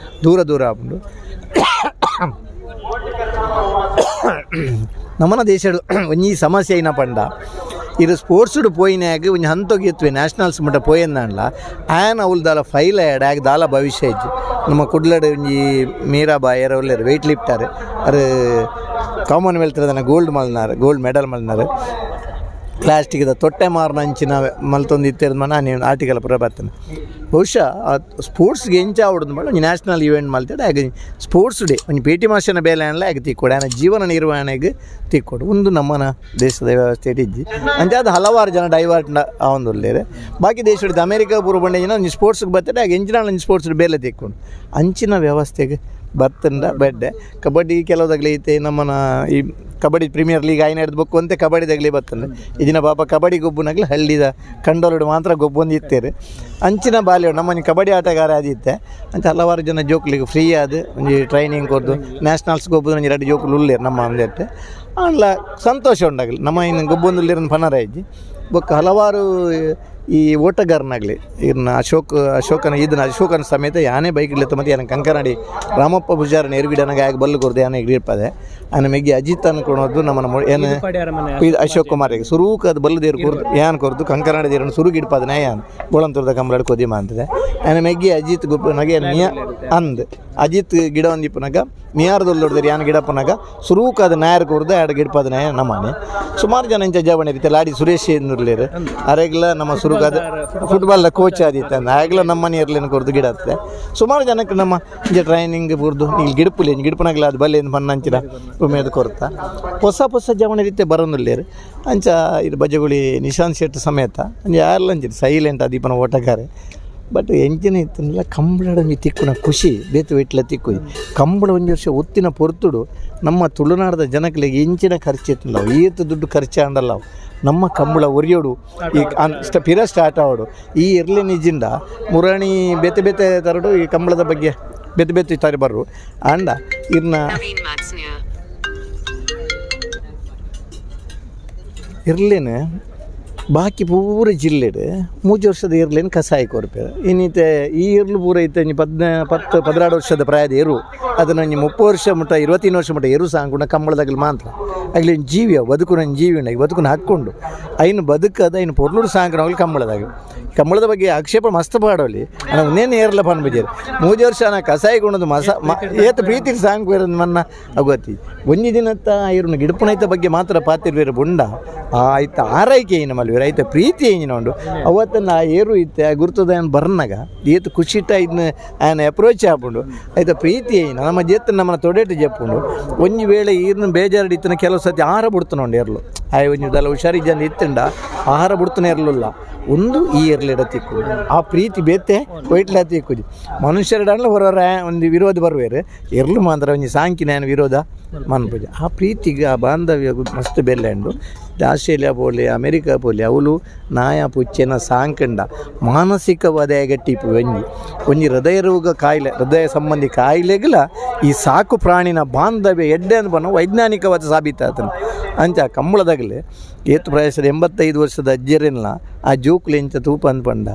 ದೂರ ದೂರ ಆಪುಂಡು. ನಮ್ಮನ ದೇಶಡ್ ಒಂಜಿ ಸಮಸ್ಯೆ ಐನ ಪಂಡ ಇದು ಸ್ಪೋರ್ಟ್ಸ್ ಪೋಯಿನಾಗ ಒಂಜಿ ಹಂತೋಗಿ ಎತ್ತುವೆ ನ್ಯಾಷನಲ್ಸ್ ಮುಟ್ಟ ಪೋಯಂದಾಂಡ್ಲ ಆಯನ್ ಅವ್ಲು ದಾಲ ಫೈಲ್ ಆ್ಯಡ್ ಆಗ ದಾಲ ಭವಿಷ್ಯ ಇಜ್ಜಿ. ನಮ್ಮ ಕುಡ್ಲಡ್ ಒಂಜಿ ಮೀರಾಬಾಯಿ ಏರ ಉಲ್ಲೆರ್ ವೆಯ್ಟ್ ಲಿಫ್ಟರ್. ಅರು ಕಾಮನ್ವೆಲ್ತ್ ಗೋಲ್ಡ್ ಮಲ್ನಾರ್, ಗೋಲ್ಡ್ ಮೆಡಲ್ ಮಲ್ನಾರ್. ಪ್ಲಾಸ್ಟಿಕ್ದ ತೊಟ್ಟೆ ಮಾರ್ನ ಅಂಚಿನ ಮಲ್ತೊಂದು ಇತ್ತೆರ್ ಮನ ನೀನು ಆರ್ಟಿಕಲ್ ಪೂರ ಬರ್ತನೆ. ಬಹುಶಃ ಆ ಸ್ಪೋರ್ಟ್ಸ್ಗೆ ಎಂಚ ಆವಡ್ದು ಒಂಜಿ ನ್ಯಾಷನಲ್ ಇವೆಂಟ್ ಮಲ್ತೇಡು ಆಗ ಸ್ಪೋರ್ಟ್ಸ್ ಡೇ ಒಂಜಿ ಪಿ ಟಿ ಮಾಸ್ಟರ್ನ ಬೇಲೆ ಆಂಡ್ಲ ಆಗ ತಿಕ್ಕೊಡು, ಆಯನ ಜೀವನ ನಿರ್ವಹಣೆಗೆ ತಿಕ್ಕೊಡು. ಒಂದು ನಮ್ಮನ ದೇಶದ ವ್ಯವಸ್ಥೆ ಇಜ್ಜಿ. ಅಂಚ ಅದು ಹಲವಾರು ಜನ ಡೈವರ್ಟ್ ಆವೊಂದುಲ್ಲೆರ್. ಬಾಕಿ ದೇಶಡ್ ಅಮೇರಿಕಾ ಪೂರ ಬಂಡೆ ಜನ ಒಂಜಿ ಸ್ಪೋರ್ಟ್ಸ್ಗೆ ಬರ್ತದೆ, ಆಗ ಎಂಚಿನ ಒಂಜಿ ಸ್ಪೋರ್ಟ್ಸ್ ಬೇಲೆ ತಿಕ್ಕೊಂಡು ಅಂಚಿನ ವ್ಯವಸ್ಥೆಗೆ ಬತ್ತಂಡ ಬೆಡ್ಡೆ. ಕಬಡ್ಡಿ ಕೆಲವುದಾಗಲಿ ಐತೆ. ನಮ್ಮನ ಈ ಕಬಡ್ಡಿ ಪ್ರೀಮಿಯರ್ ಲೀಗ್ ಆಯ್ನ ಹಿಡ್ದು ಬೊಕ್ಕು ಅಂತೆ ಕಬಡ್ಡಿದಾಗಲಿ ಬತ್ತಂದೆ. ಇದಿನ ಪಾಪ ಕಬಡ್ಡಿ ಗೊಬ್ಬುನಾಗ್ಲಿ ಹಳ್ಳಿದ ಕಂಡೋಲುಡು ಮಾತ್ರ ಗೊಬ್ಬೊಂದು ಇತ್ತೇರು. ಅಂಚಿನ ಬಾಲ್ಯ ನಮ್ಮನೆ ಕಬಡ್ಡಿ ಆಟಗಾರ ಆದಿತ್ತೆ. ಅಂಚ ಹಲವಾರು ಜನ ಜೋಕ್ಲಿಗೆ ಫ್ರೀ ಆದ್ ಒಂಜಿ ಟ್ರೈನಿಂಗ್ ಕೊರ್ದು ನ್ಯಾಷನಲ್ಸ್ ಗೊಬ್ಬುದು ಒಂಜಿ ರಡ್ಡ್ ಜೋಕುಲು ಉಲ್ಲೇರು ನಮ್ಮ ಒಂದೆಟ್ ಆಂಡ್ಲ ಸಂತೋಷ ಉಂಡಾಗಲಿ ನಮ್ಮ ಇನ್ನು ಗೊಬ್ಬೊಂದು ಪನರ ಇಜ್ಜಿ. ಬೊಕ್ಕ ಹಲವಾರು ಈ ಓಟಗಾರನಾಗಲಿ ಇರ್ನ ಅಶೋಕ್, ಅಶೋಕನ ಇದನ್ನ ಅಶೋಕನ ಸಮೇತ ಯಾನೇ ಬೈಕ್ ಇಡ್ಲಿತ್ತ ಮತ್ತೆ ಯಾನ ಕಂಕನಾಡಿ ರಾಮಪ್ಪ ಪೂಜಾರನ ಎರುಗಿಡನಾಗ ಆಗ ಬಲ್ಲು ಕೊರ್ದು ಯಾನೆ ಇಡ್ಪದೆ. ಆನ ಮೆಗ್ಗಿ ಅಜಿತ್ ಅನ್ಕೊಳೋದು ನಮ್ಮನ ಏನು ಪಡ್ಯಾರ ಮನೆ. ಇದು ಅಶೋಕ್ ಕುಮಾರ್ ಸುರೂಕ್ ಅದು ಬಲ್ಲು ದೇರು ಕೊರ್ದು ಯಾನ್ ಕೊರ್ದು ಕಂಕನಾಡಿ ದೇರನ್ನು ಸುರುಗ್ ಇಡ್ಪದ ನ್ಯಾಯ ಬೋಳಂತುರದ ಕಂಬಳಡ್ ಕೊದಿಮ ಅಂತದೆ. ಆನ ಮೆಗ್ಗಿ ಅಜಿತ್ ಗುಪ್ಪನಾಗ ನಿಯ ಅಂದ್ ಅಜಿತ್ ಗಿಡ ಒಂದಿಪ್ಪನಾಗ ಮಿಯಾರದೊಲ್ಲೊಡ್ದಿರಿ ಯಾನ್ ಗಿಡಪ್ಪನಾಗ ಸುರೂಕ್ ಅದು ನಾಯರ್ ಕೊರ್ದು ಆಡ ಗಿಡಪದ ನ್ಯಾಯ. ನಮ್ಮನೆ ಸುಮಾರು ಜನ ಇಂಚ ಜವಣಿ ರೀತಿ ಲಾಡಿ ಸುರೇಶ್ ಎನ್ನುರ್ಲೇರು ಅರೆಗ್ಲ ನಮ್ಮ ಸುರುಗಾದ ಫುಟ್ಬಾಲ್ ಕೋಚ್ ಆದಿತ್ತ. ಆಗ್ಲ ನಮ್ಮನೆ ಇರ್ಲೇನು ಕೊರ್ದು ಗಿಡ ಹತ್ತೆ. ಸುಮಾರು ಜನಕ್ಕೆ ನಮ್ಮ ಇಂಚ ಟ್ರೈನಿಂಗ್ ಪೂರ್ದು ಇಲ್ಲಿ ಗಿಡಪುಲಿ ಗಿಡಪನಾಗ್ಲ ಅದು ಬಲ್ಲೆ ಪನ್ನಂಚಿನ ಉಮೇದು ಕೊರ್ತ ಹೊಸ ಹೊಸ ಜವಣಿ ರೀತಿ ಬರೋನುಲ್ಲೇರು. ಅಂಚ ಇದು ಬಜಗುಳಿ ನಿಶಾಂತ್ ಶೆಟ್ಟಿ ಸಮೇತ ಅಂಚ ಯಾರ್ಲ ಅಂಚಿನ ಸೈಲೆಂಟ್ ಅದೀಪನ ಓಟಗಾರೆ. ಬಟ್ ಎಂಚಿನ ಇತ್ತಂದ್ರೆ ಕಂಬಳದ ಒಂಜಿ ತಿಕ್ಕುನ ಖುಷಿ ಬೇತು ಇಟ್ಲ ತಿಕ್ಕು. ಕಂಬಳ ಒಂಜಿ ವರ್ಷ ಒತ್ತಿನ ಪೊರ್ತುಡು ನಮ್ಮ ತುಳುನಾಡದ ಜನಕ್ಲೆಗ್ ಎಂಚಿನ ಖರ್ಚು ಇತ್ತಿಲ್ಲ, ಏತ್ ದುಡ್ಡು ಖರ್ಚು ಆಂಡಲ್ಲ ಅವು. ನಮ್ಮ ಕಂಬಳ ಒರಿಯೋಡು ಈ ಪಿರ ಸ್ಟಾರ್ಟ್ ಆವಡು. ಈ ಇರ್ಲಿ ನಿಜಿಂದ ಮುರಾಣಿ ಬೇತೆ ಬೇತೆ ತರಡು ಈ ಕಂಬಳದ ಬಗ್ಗೆ ಬೇತೆ ಬೇತೆ ತಾರೆ ಬರ್ರು ಅಂಡ ಇರ್ನ Naveen Matsnia. ಇರ್ಲೇನೆ ಬಾಕಿ ಪೂರ ಜಿಲ್ಲೆಡ್ 3 ವರ್ಷದ ಇರ್ಲೇನು ಕಸಾಯ ಕೊರ್ಪೆರ್. ಇನ್ನಿತೆ ಈ ಇರ್ಲು ಪೂರ ಇತ್ತೆ ಒಂಜಿ 10 12 ವರ್ಷದ ಪ್ರಾಯದ ಎರು ಅದನ್ನ ಒಂಜಿ 30 ವರ್ಷ ಮುಟ್ಟ 23 ವರ್ಷ ಮುಟ್ಟ ಎರು ಸಾಂಕುನ ಕಂಬಳದಾಗಲಿ ಮಾತ್ರ. ಅಗ್ಲಿ ಒಂಜಿ ಜೀವಿ ಅವು ಬದುಕುನ ಒಂಜಿ ಜೀವಿ ಉಂಡು ಬದುಕುನ ಹಾಕ್ಕೊಂಡು ಐನು ಬದುಕದ ಐನು ಪೊರ್ಲುಡು ಸಾಂಕುನ ಕಂಬಳದಾಗ. ಕಂಬಳದ ಬಗ್ಗೆ ಆಕ್ಷೇಪ ಮಸ್ತ್ ಪಾಡೋಲಿ ಅಣ್ಣ ಉನ್ನೇನು ಏರ್ಲ ಪನ್ಬಿಜೇರು 3 ವರ್ಷ ನಾ ಕಸಾಯ ಕೊಣದು ಮಸ ಏತ್ ಪ್ರೀತಿ ಸಾಂಗ್ ಮನ್ನ ಅಗೋತಿ. ಒಂಜಿ ದಿನತ್ತ ಇರುನ ಗಿಡಪುನೈತ ಬಗ್ಗೆ ಮಾತ್ರ ಪಾತಿರ್ವೇರು ಬುಂಡ ಆಯ್ತ ಆರೈಕೆ ಏನು ಮಲ್ವೇರು ಐತ ಪ್ರೀತಿ ಏನಿನ ಉಂಡು. ಅವತ್ತನ್ನ ಆ ಏರು ಇತ್ತೆ ಆ ಗುರ್ತದ ಏನು ಬರ್ನಾಗ ಏತ್ ಖುಷಿಟ ಇದನ್ನ ಆಯನ ಅಪ್ರೋಚ್ ಆಪುಂಡು. ಐತ ಪ್ರೀತಿ ಏನ ನಮ್ಮ ಜೇತ್ ನಮ್ಮನ್ನ ತೊಡೆಟು ಜೆಪ್ಪುಂಡು. ಒಂಜಿ ವೇಳೆ ಈರ್ನ ಬೇಜಾರು ಇತ್ತನ ಕೆಲವು ಸತಿ ಆಹಾರ ಬಿಡ್ತಾನ ಉಂಡು ಎರ್ಲು ಆಯ್ ಒಂಜಿ ದಲ ಹುಷಾರಿಜ್ಜಂದು ಇತ್ತಂಡ ಆಹಾರ ಬಿಡ್ತಾನೆ ಇರಲಿಲ್ಲ. ಒಂದು ಈ ಎರ್ಲಿನ ಎರ್ಲೆಡ ತಿಕ್ಕು ಆ ಪ್ರೀತಿ ಬೇತೆ ಒಯ್ಟ್ಲ ತಿಕ್ಕುಜಿ ಮನುಷ್ಯರಡಲ್ಲ ಹೊರವರ ಒಂದು ವಿರೋಧ ಬರುವೇರು ಎರ್ಲು ಮಾತ್ರ ಒಂಜಿ ಸಾಂಕಿನ ವಿರೋಧ ಮನ್ಪುಜಿ ಆ ಪ್ರೀತಿಗೆ ಆ ಬಾಂಧವ್ಯ ಮಸ್ತ್ ಬೆಲೆ ಉಂಡು. ಆಸ್ಟ್ರೇಲಿಯಾ ಪೋಲಿ ಅಮೆರಿಕ ಪೋಲಿ ಅವಳು ನಾಯ ಪುಚ್ಚೆನ ಸಾಂಕಂಡ ಮಾನಸಿಕವಾದ ಗಟ್ಟಿಪ್ಪು ಒಂಜಿ ಒಂಜಿ ಹೃದಯ ರೋಗ ಕಾಯಿಲೆ ಹೃದಯ ಸಂಬಂಧಿ ಕಾಯಿಲೆಗಳ ಈ ಸಾಕು ಪ್ರಾಣಿನ ಬಾಂಧವ್ಯ ಎಡ್ಡೆ ಅನ್ಪನ ವೈಜ್ಞಾನಿಕವಾದ ಸಾಬೀತಾತನ. ಅಂಚ ಕಂಬಳದಾಗಲಿ ಏತ್ ಪ್ರಾಯಸದ 85 ವರ್ಷದ ಅಜ್ಜೆರೆಲ್ಲ ಆ ಜೋಕುಲು ಎಂಚ ತೂಪ ಅಂದ್ಪಂಡ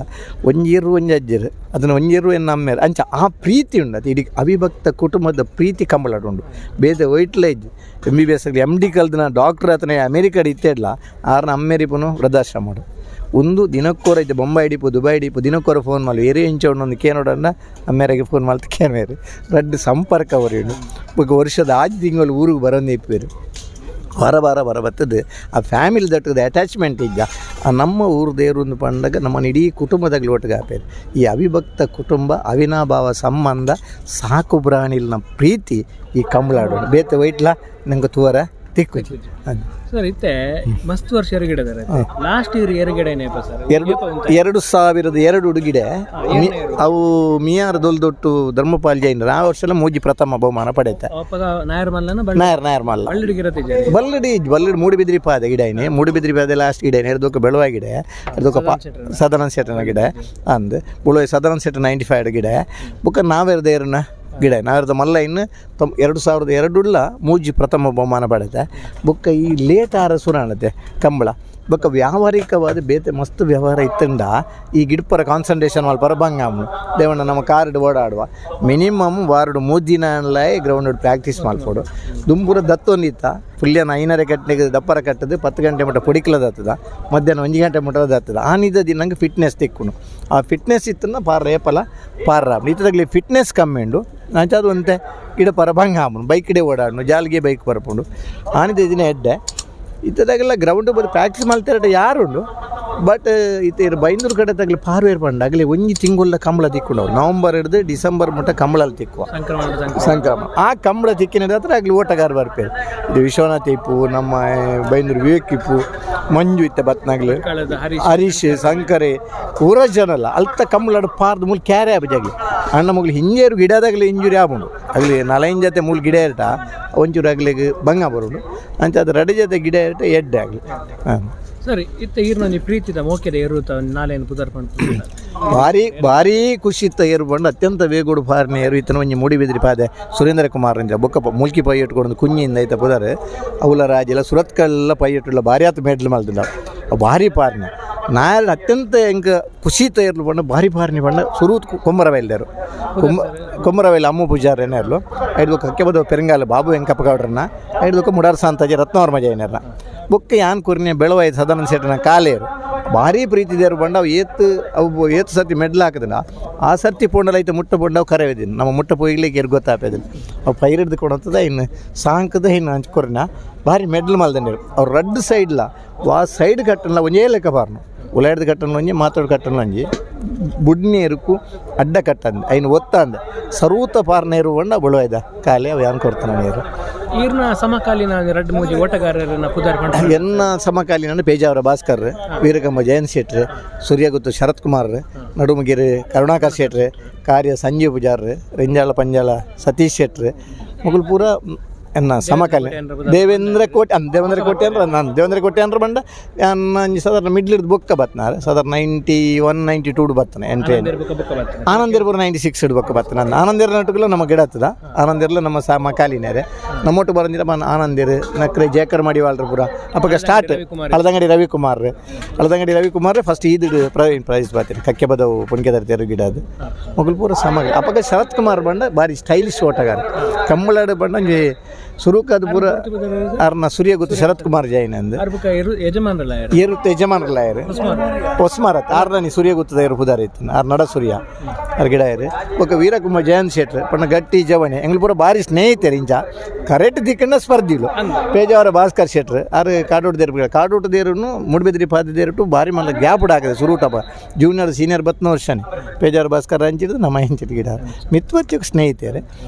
ಒಂಜಿರು ಒಂಜಿ ಅಜ್ಜೆರು ಅದನ್ನು ಒಂಜಿರು ಎನ್ನ ಅಮ್ಮೇರು ಅಂಚ ಆ ಪ್ರೀತಿ ಉಂಡು. ಅದು ಇಡೀ ಅವಿಭಕ್ತ ಕುಟುಂಬದ ಪ್ರೀತಿ ಕಂಬಳಡ್ ಉಂಡು. ಬೇತೆ ಒಯ್ಟ್ಲ ಇಜ್ಜಿ. M B B S M D ಕಲ್ದಿನ doctor ಆತನ ಅಮೇರಿಕಡ್ ಇತ್ತೆಡ್ಲ ಆರ್ನ ಅಮ್ಮೇರಿಪುನು ವೃದ್ಧಾಶ್ರಮ ಒಂದು ದಿನಕ್ಕೋರ ಐತೆ. ಬೊಂಬೈ ಹಿಡಿಪು ದುಬೈ ಹಿಡಿಪು ದಿನಕ್ಕೋರ ಫೋನ್ ಮಾಡಿ ಏರೇ ಇಂಚ ಒಂದು ಕೇನೋಡನ್ನ ಅಮ್ಮೇರಿಗೆ ಫೋನ್ ಮಾಡ್ತು ಕೇನ್ವೇರು ರಡ್ಡು ಸಂಪರ್ಕ ಅವರೇನು. ಬೊಕ ವರ್ಷದ ಆಜಿ ತಿಂಗಳು ಊರಿಗೆ ಬರೋಂದು ಇಪ್ಪೇರು ವಾರ ವಾರ ವಾರ ಬರ್ತದೆ. ಆ ಫ್ಯಾಮಿಲಿ ದಟ್ಟದ ಅಟ್ಯಾಚ್ಮೆಂಟ್ ಇದ್ದ ಆ ನಮ್ಮ ಊರು ದೇವರು ಒಂದು ಪಂಡಗ ನಮ್ಮನ್ನು ಇಡೀ ಕುಟುಂಬದಾಗ ಒಟ್ಟಿಗೆ ಹಾಪೇರು. ಈ ಅವಿಭಕ್ತ ಕುಟುಂಬ ಅವಿನಾಭಾವ ಸಂಬಂಧ ಸಾಕು ಪ್ರಾಣಿಲ್ನ ಪ್ರೀತಿ ಈ ಕಂಬಳಾಡೋಣ ಬೇತೆ ವೈಟ್ಲ ನಂಗೆ ತೂವರ ತಿಕ್ಕುಜಿ ಅದು. ಸರ್ ಇತ್ತೆ ಮಸ್ತ್ ವರ್ಷ ಎರಗಿಡದಾರೆ ಲಾಸ್ಟ್ ಇಯರ್ ಎರಗಿಡೇನೇಪ ಸರ್? 2002 ಹುಡುಗಿಡೆ ಅವು ಮಿಯಾರ್ ದೊಲ್ದೊಟ್ಟು ಧರ್ಮಪಾಲ್ ಜೈನರು ಆ ವರ್ಷ ಎಲ್ಲ ಮೂಜಿ ಪ್ರಥಮ ಬಹುಮಾನ ಪಡೆತ. ಅಪ್ಪಗ ನಾಯರ್ ಮಲ್ಲನ ನಾಯರ್ ನಾಯರ್ ಮಲ್ಲ. ಬಳ್ಳಿಡಿಗಿರತ್ತೆ ಜನ. ಬಲ್ಲಡಿ ಬಲ್ಲಡಿ ಮೂಡಿಬಿದ್ರಿ ಪಾದೆ ಗಿಡ ಮೂಡಿಬಿದ್ರಿ ಪಾದೆ ಲಾಸ್ಟ್ ಗಿಡ ಎರ್ದೊಕ್ಕ ಬೆಳುವ ಗಿಡ ಎರ್ದೊಕ್ಕ ಪಾ ಸದಾನಂದ ಶೆಟ್ಟನ ಗಿಡ ಅಂದ್ ಬುಳುವ ಸದಾನಂದ ಶೆಟ್ಟ 95 ಗಿಡ. ಬುಕ್ಕ ನಾವೆರ್ದ ಏರನ ಗಿಡ ನಾವೆರ್ದ ಮಲ್ಲ ಇನ್ನು 2002 ಮೂಜಿ ಪ್ರಥಮ ಬಹುಮಾನ ಪಡೆದ. ಬೊಕ್ಕ ಈ ಲೇಟ್ ಆರ ಸುರಾಣತೆ ಕಂಬಳ ಬೊಕ್ಕ ವ್ಯಾವಹಾರಿಕವಾದ ಬೇತೆ ಮಸ್ತ್ ವ್ಯವಹಾರ ಇತ್ತಂಡ ಈ ಗಿಡಪರ ಕಾನ್ಸಂಟ್ರೇಷನ್ ಮಲ್ಪರ ಬಂಗಾಮು ದೇವಣ್ಣ ನಮ್ಮ ಕಾರ್ಡ್ ಓಡಾಡುವ ಮಿನಿಮಮ್ ವಾರಡು 3 ದಿನ ಗ್ರೌಂಡ್ ಪ್ರಾಕ್ಟೀಸ್ ಮಲ್ಪೊಡು. ದುಂಬುರ ದತ್ತೊಂದಿತ್ತ ಫುಲ್ಯನ 5:30 ಗಂಟೆಗೆ ದಪ್ಪರ ಕಟ್ಟದು 10 ಗಂಟೆ ಮುಟ್ಟ ಪೊಡಿಕ್ಲದತ್ತದ ಮಧ್ಯಾಹ್ನ 1 ಗಂಟೆ ಮುಟ್ಟದ ಆ ನಿದ ದಿನ ನಂಗೆ ಫಿಟ್ನೆಸ್ ತಿಕ್ಕುನು. ಆ ಫಿಟ್ನೆಸ್ ಇತ್ತನ್ನ ಪಾರ ಏಪಲ ಪಾರ ಇತ್ತದಾಗಲಿ ಫಿಟ್ನೆಸ್ ಕಮ್ಮಿ ಉಂಡು ಅಂಚಾದ ಒಂತೆ ಗಿಡ ಪರ ಬಂಗಾಮನು ಬೈಕ್ ಇಡೆ ಓಡಾಡ್ನು ಜಾಲಿಗೆ ಬೈಕ್ ಪರಪುಂಡು ಆನಿದ ದಿನ ಎಡ್ಡೆ ಇತ್ತದಾಗೆಲ್ಲ ಗ್ರೌಂಡ್ ಬದು ಪ್ರಾಕ್ಟೀಸ್ ಮಾಡ್ತಾರೆ ಯಾರುಂಡು. ಬಟ್ ಇತ್ತ ಬೈಂದೂರು ಕಡೆ ತಗಲಿ ಪಾರ್ವೇರ್ ಪಂಡ ಆಗಲಿ ಒಂಜಿ ತಿಂಗುಲ್ಲ ಕಂಬಳ ತಿಕ್ಕೊಂಡವು ನವಂಬರ್ ಹಿಡಿದು ಡಿಸೆಂಬರ್ ಮುಟ್ಟ ಕಂಬಳಲ್ಲಿ ತಿಕ್ಕುವ ಸಂಕ್ರಮಣ ಆ ಕಂಬಳ ತಿಕ್ಕಿನ ಹತ್ರ ಆಗಲಿ ಓಟಗಾರ ಬರ್ಪೇರು. ಇದು ವಿಶ್ವನಾಥ್ ಇಪ್ಪು ನಮ್ಮ ಬೈಂದೂರು ವಿವೇಕ್ ಇಪ್ಪು ಮಂಜು ಇತ್ತ ಬತ್ನಾಗ್ಲು ಹರೀಶ್ ಶಂಕರೆ ಪೂರ ಜನಲ್ಲ ಅಲ್ತ ಕಂಬಳಾಡು ಪಾರ್ದು ಮೂಲ ಕ್ಯಾರೆ ಆಬಜಾಗ್ಲಿ ಅಣ್ಣ ಮಗಳು ಹಿಂಜೇರು ಗಿಡದಾಗಲಿ ಇಂಜುರಿ ಆಪುಂಡು ಆಗಲಿ ನಲೈನ್ ಜೊತೆ ಮೂಲ ಗಿಡ ಇರ್ಟ ಒಂಚೂರು ಆಗ್ಲಿಗೆ ಬಂಗ ಬರುಂಡು ಅಂಚ ಅದು ರಡಿ ಜೊತೆ ಗಿಡ ಇರ್ಟ ಎಡ್ಡೆ ಆಗಲಿ. ಹಾಂ ಸರಿ ಇತ್ತ ಈರ್ನ ಪ್ರೀತಿದ ಮೋಕೆದ ಏರುತ್ತ ನಾಲೇನು ಪುದರ್ ಪಂಡ ಭಾರಿ ಭಾರಿ ಖುಷಿ ಇತ್ತ ಏರು ಬಂಡು ಅತ್ಯಂತ ವೇಗೋಡು ಫಾರಿನ ಏರು ಇತ್ತನ ಒಂಜಿ ಮೂಡಿಬಿದ್ರಿ ಪಾದೆ ಸುರೇಂದ್ರ ಕುಮಾರ್ ಅಂಜ ಬೊಕ್ಕ ಮುಲ್ಕಿ ಪೈ ಇಟ್ಕೊಂಡು ಕುಂಜಿಯಿಂದ ಐತ ಪುದಾರೆ ಅವಲ ರಾಜೆಲ್ಲ ಸುರತ್ಕಲ್ಲೆಲ್ಲ ಪೈ ಇಟ್ಟುಲ್ಲ ಭಾರಿ ಆತು ಮೆಡ್ಲ್ ಮಲ್ತಿಲ್ಲ ಭಾರಿ ಪಾರ್ನ ನಾಯರ್ ಅತ್ಯಂತ ಎಂಕ ಖುಷಿ ತಯಾರ್ಲು ಬಣ್ಣ ಭಾರಿ ಪಾರ್ನಿ ಬಣ್ಣ ಸುರು ಕೊಮ್ಮರ ಬೈಲ್ದಾರು ಕೊಮ್ಮರವೈಲ್ ಅಮ್ಮು ಪೂಜಾರ್ ಏನಾರ್ಲು ಐದು ಕಕ್ಕೆ ಪೆರಂಗಾಲ ಬಾಬು ವೆಂಕಪ್ಪ ಗೌಡ್ರನ್ನ ಐದು ಮುಡಾರ್ ಸಾಂತಾಜಿ ರತ್ನವರ್ಮ ಜೈನರ್ನ ಬೊಕ್ಕ ಯಾನ್ ಕುರ್ನಿ ಬೆಳವಾಯ್ತು ಸದಾನಂದ ಶೆಟ್ಟನ ಕಾಲೇರು ಭಾರಿ ಪ್ರೀತಿ ದೇರು ಬಂಡ ಅವು ಏತ್ ಅವು ಏತ್ ಸರ್ತಿ ಮೆಡ್ಲ್ ಹಾಕದಿಲ್ಲ ಆ ಸರ್ತಿ ಪೋಂಡಲ ಐತೆ ಮುಟ್ಟ ಪೋಂಡ ಅವು ಕರೆಯೋದಿಲ್ಲ ನಮ್ಮ ಮುಟ್ಟ ಪೋಯ್ಲಿಕ್ಕೆ ಎರ್ ಗೊತ್ತಾಪೇದಿಲ್ಲ ಅವು ಪೈರ್ ಹಿಡ್ದು ಕೊಡಂತದ ಇನ್ನು ಸಾಂಕದ ಇನ್ನು ಹಂಚ್ಕೊರ್ನ ಭಾರಿ ಮೆಡ್ಲ್ ಮಲ್ದಂಡಿರು ಅವ್ರು ರಡ್ಡು ಸೈಡ್ಲ ವಾ ಸೈಡ್ ಕಟ್ಟಲ್ಲ ಒಂಜೇ ಲೆಕ್ಕ ಬಾರ್ನು ಉಲಾಯ್ದ ಕಟ್ಟನ್ ಒಂಜಿ ಮಾತಾಡು ಕಟ್ಟನ್ ಒಂಜಿ ಬುಡ್ನೇರುಕು ಅಡ್ಡ ಕಟ್ಟಂದೆ ಐನು ಒತ್ತಂದೆ ಸರ್ವೂತ ಪಾರ್ ನೇರು ಬಣ್ಣ ಬಳುವಾಯ್ದ ಕಾಲೆ ಅವು ಯಾನ್ ಕೊಡ್ತಾನೆ ನೀರು. ಈರ್ನ ಸಮಕಾಲೀನ ರಡ್ಡು ಮೂಜಿ ಓಟಗಾರರನ್ನ ಪುದರ್ ಪಂಡ. ಎನ್ನ ಸಮಕಾಲೀನ ಪೇಜಾವರ ಭಾಸ್ಕರ್, ವೀರಕಂಬ ಜಯಂತ್ ಶೆಟ್ರು, ಸೂರ್ಯಗುತ್ತು ಶರತ್ ಕುಮಾರ್, ನಡುಮಗಿರಿ ಕರುಣಾಕರ್ ಶೆಟ್ರು, ಕಾರ್ಯ ಸಂಜೀವ್ ಪೂಜಾರ್, ರಿಂಜಾಳ ಪಂಜಾಳ ಸತೀಶ್ ಶೆಟ್ರು ಮೊಗಲು ಪೂರ ಎನ್ನ ಸಮಕಾಲೀನ. ದೇವೇಂದ್ರ ಕೋಟೆ ಅಂದ್ ದೇವೇಂದ್ರ ಕೋಟೆ ಅಂದ್ರೆ ನಾನು ದೇವೇಂದ್ರ ಕೋಟೆ ಅಂದ್ರೆ ಬಂಡ ನಾನು ಸಾಧಾರಣ ಮಿಡ್ಲ್ ಹಿಡ್ದು ಬೊಕ್ಕ ಬತ್ನಾರೆ ಸಾಧಾರಣ 91 92 ಬತ್ತಾನೆ ಎಂಟ್ರಿ. ಆನಂದಿರ್ಪುರ 96 ಬೊಕ್ಕ ಬತ್ತ ನಾನು ಆನಂದಿರ ನಟುಕುಲ ನಮ್ಮ ಗಿಡ ಹತ್ತದ ಆನಂದಿರ್ಲ ನಮ್ಮ ಸಮಕಾಲೀನರೇ ನಮ್ಮೊಟ್ಟು ಬರಂದಿರ ಆನಂದಿರ್ ನಕ್ರೆ ಜೇಕರ್ ಮಾಡಿವಾಳ್ರ ಪೂರ ಅಪ್ಪಗ ಸ್ಟಾರ್ಟ್ ಅಳದಂಗಡಿ ರವಿಕುಮಾರ್ ಅಳದಂಗಡಿ ರವಿಕುಮಾರ್ ಫಸ್ಟ್ ಈದು ಪ್ರೈಸ್ ಬರ್ತೀನಿ ಕಕ್ಕೆ ಬದವು ಪುಣ್ಕೆದರ್ ತೆರು ಗಿಡ ಅದು ಮೊಗಲು ಪೂರ ಸಮ. ಅಪ್ಪಗ ಶರತ್ ಕುಮಾರ್ ಬಂಡ ಭಾರಿ ಸ್ಟೈಲಿಶ್ ಓಟಗಾರ ಕಮ್ಮಳಾಡು ಬಂಡ ಒಂಜಿ ಸುರುಕದ ಪೂರ ಅರ್ನ ಸೂರ್ಯ ಗೊತ್ತು ಶರತ್ ಕುಮಾರ್ ಜೈನ್ ಅಂದ್ ಏರುತ್ತ ಯಜಮಾನ್ರಲ್ಲ ಯಾರು ಹೊಸ್ಮಾರತ್ ಆರ್ನನಿ ಸೂರ್ಯ ಗೊತ್ತದ ಇರು ಪುದಾರ ಇತ್ತು ಆರ್ ನಡ ಸೂರ್ಯ ಆರ್ ಗಿಡ ಇರು ಬೊಕ್ಕ ವೀರಕುಮಾರ್ ಜಯಂತ್ ಶೆಟ್ರ್ ಪಣ್ಣ ಗಟ್ಟಿ ಜವಣೆ ಎಂಗ್ಳು ಪೂರ ಭಾರಿ ಸ್ನೇಹಿತರು ಇಂಚ ಕರೆಕ್ಟ್ ದಿಕ್ಕಂಡ ಸ್ಪರ್ಧಿಲು. ಪೇಜಾವರ ಭಾಸ್ಕರ್ ಶೆಟ್ರ್ ಆರು ಕಾಡೋಟ ದೇರು ಕಾಡೋಟ ದೇರುನು ಮೂಡುಬಿದ್ರಿ ಪಾದ ದೇರುಟು ಭಾರಿ ಮಲ್ಲ ಗ್ಯಾಪ್ ಹಾಕದೆ ಸುರೂಟಪ್ಪ ಜೂನಿಯರ್ ಸೀನಿಯರ್ ಬತ್ನ ವರ್ಷನೇ ಪೇಜಾವರ ಭಾಸ್ಕರ್ ಹಂಚಿದ್ದು ನಮ್ಮ ಹಂಚಿದ ಗಿಡ ಮಿತ್ವಚ್ಚ ಸ್ನೇಹಿತರು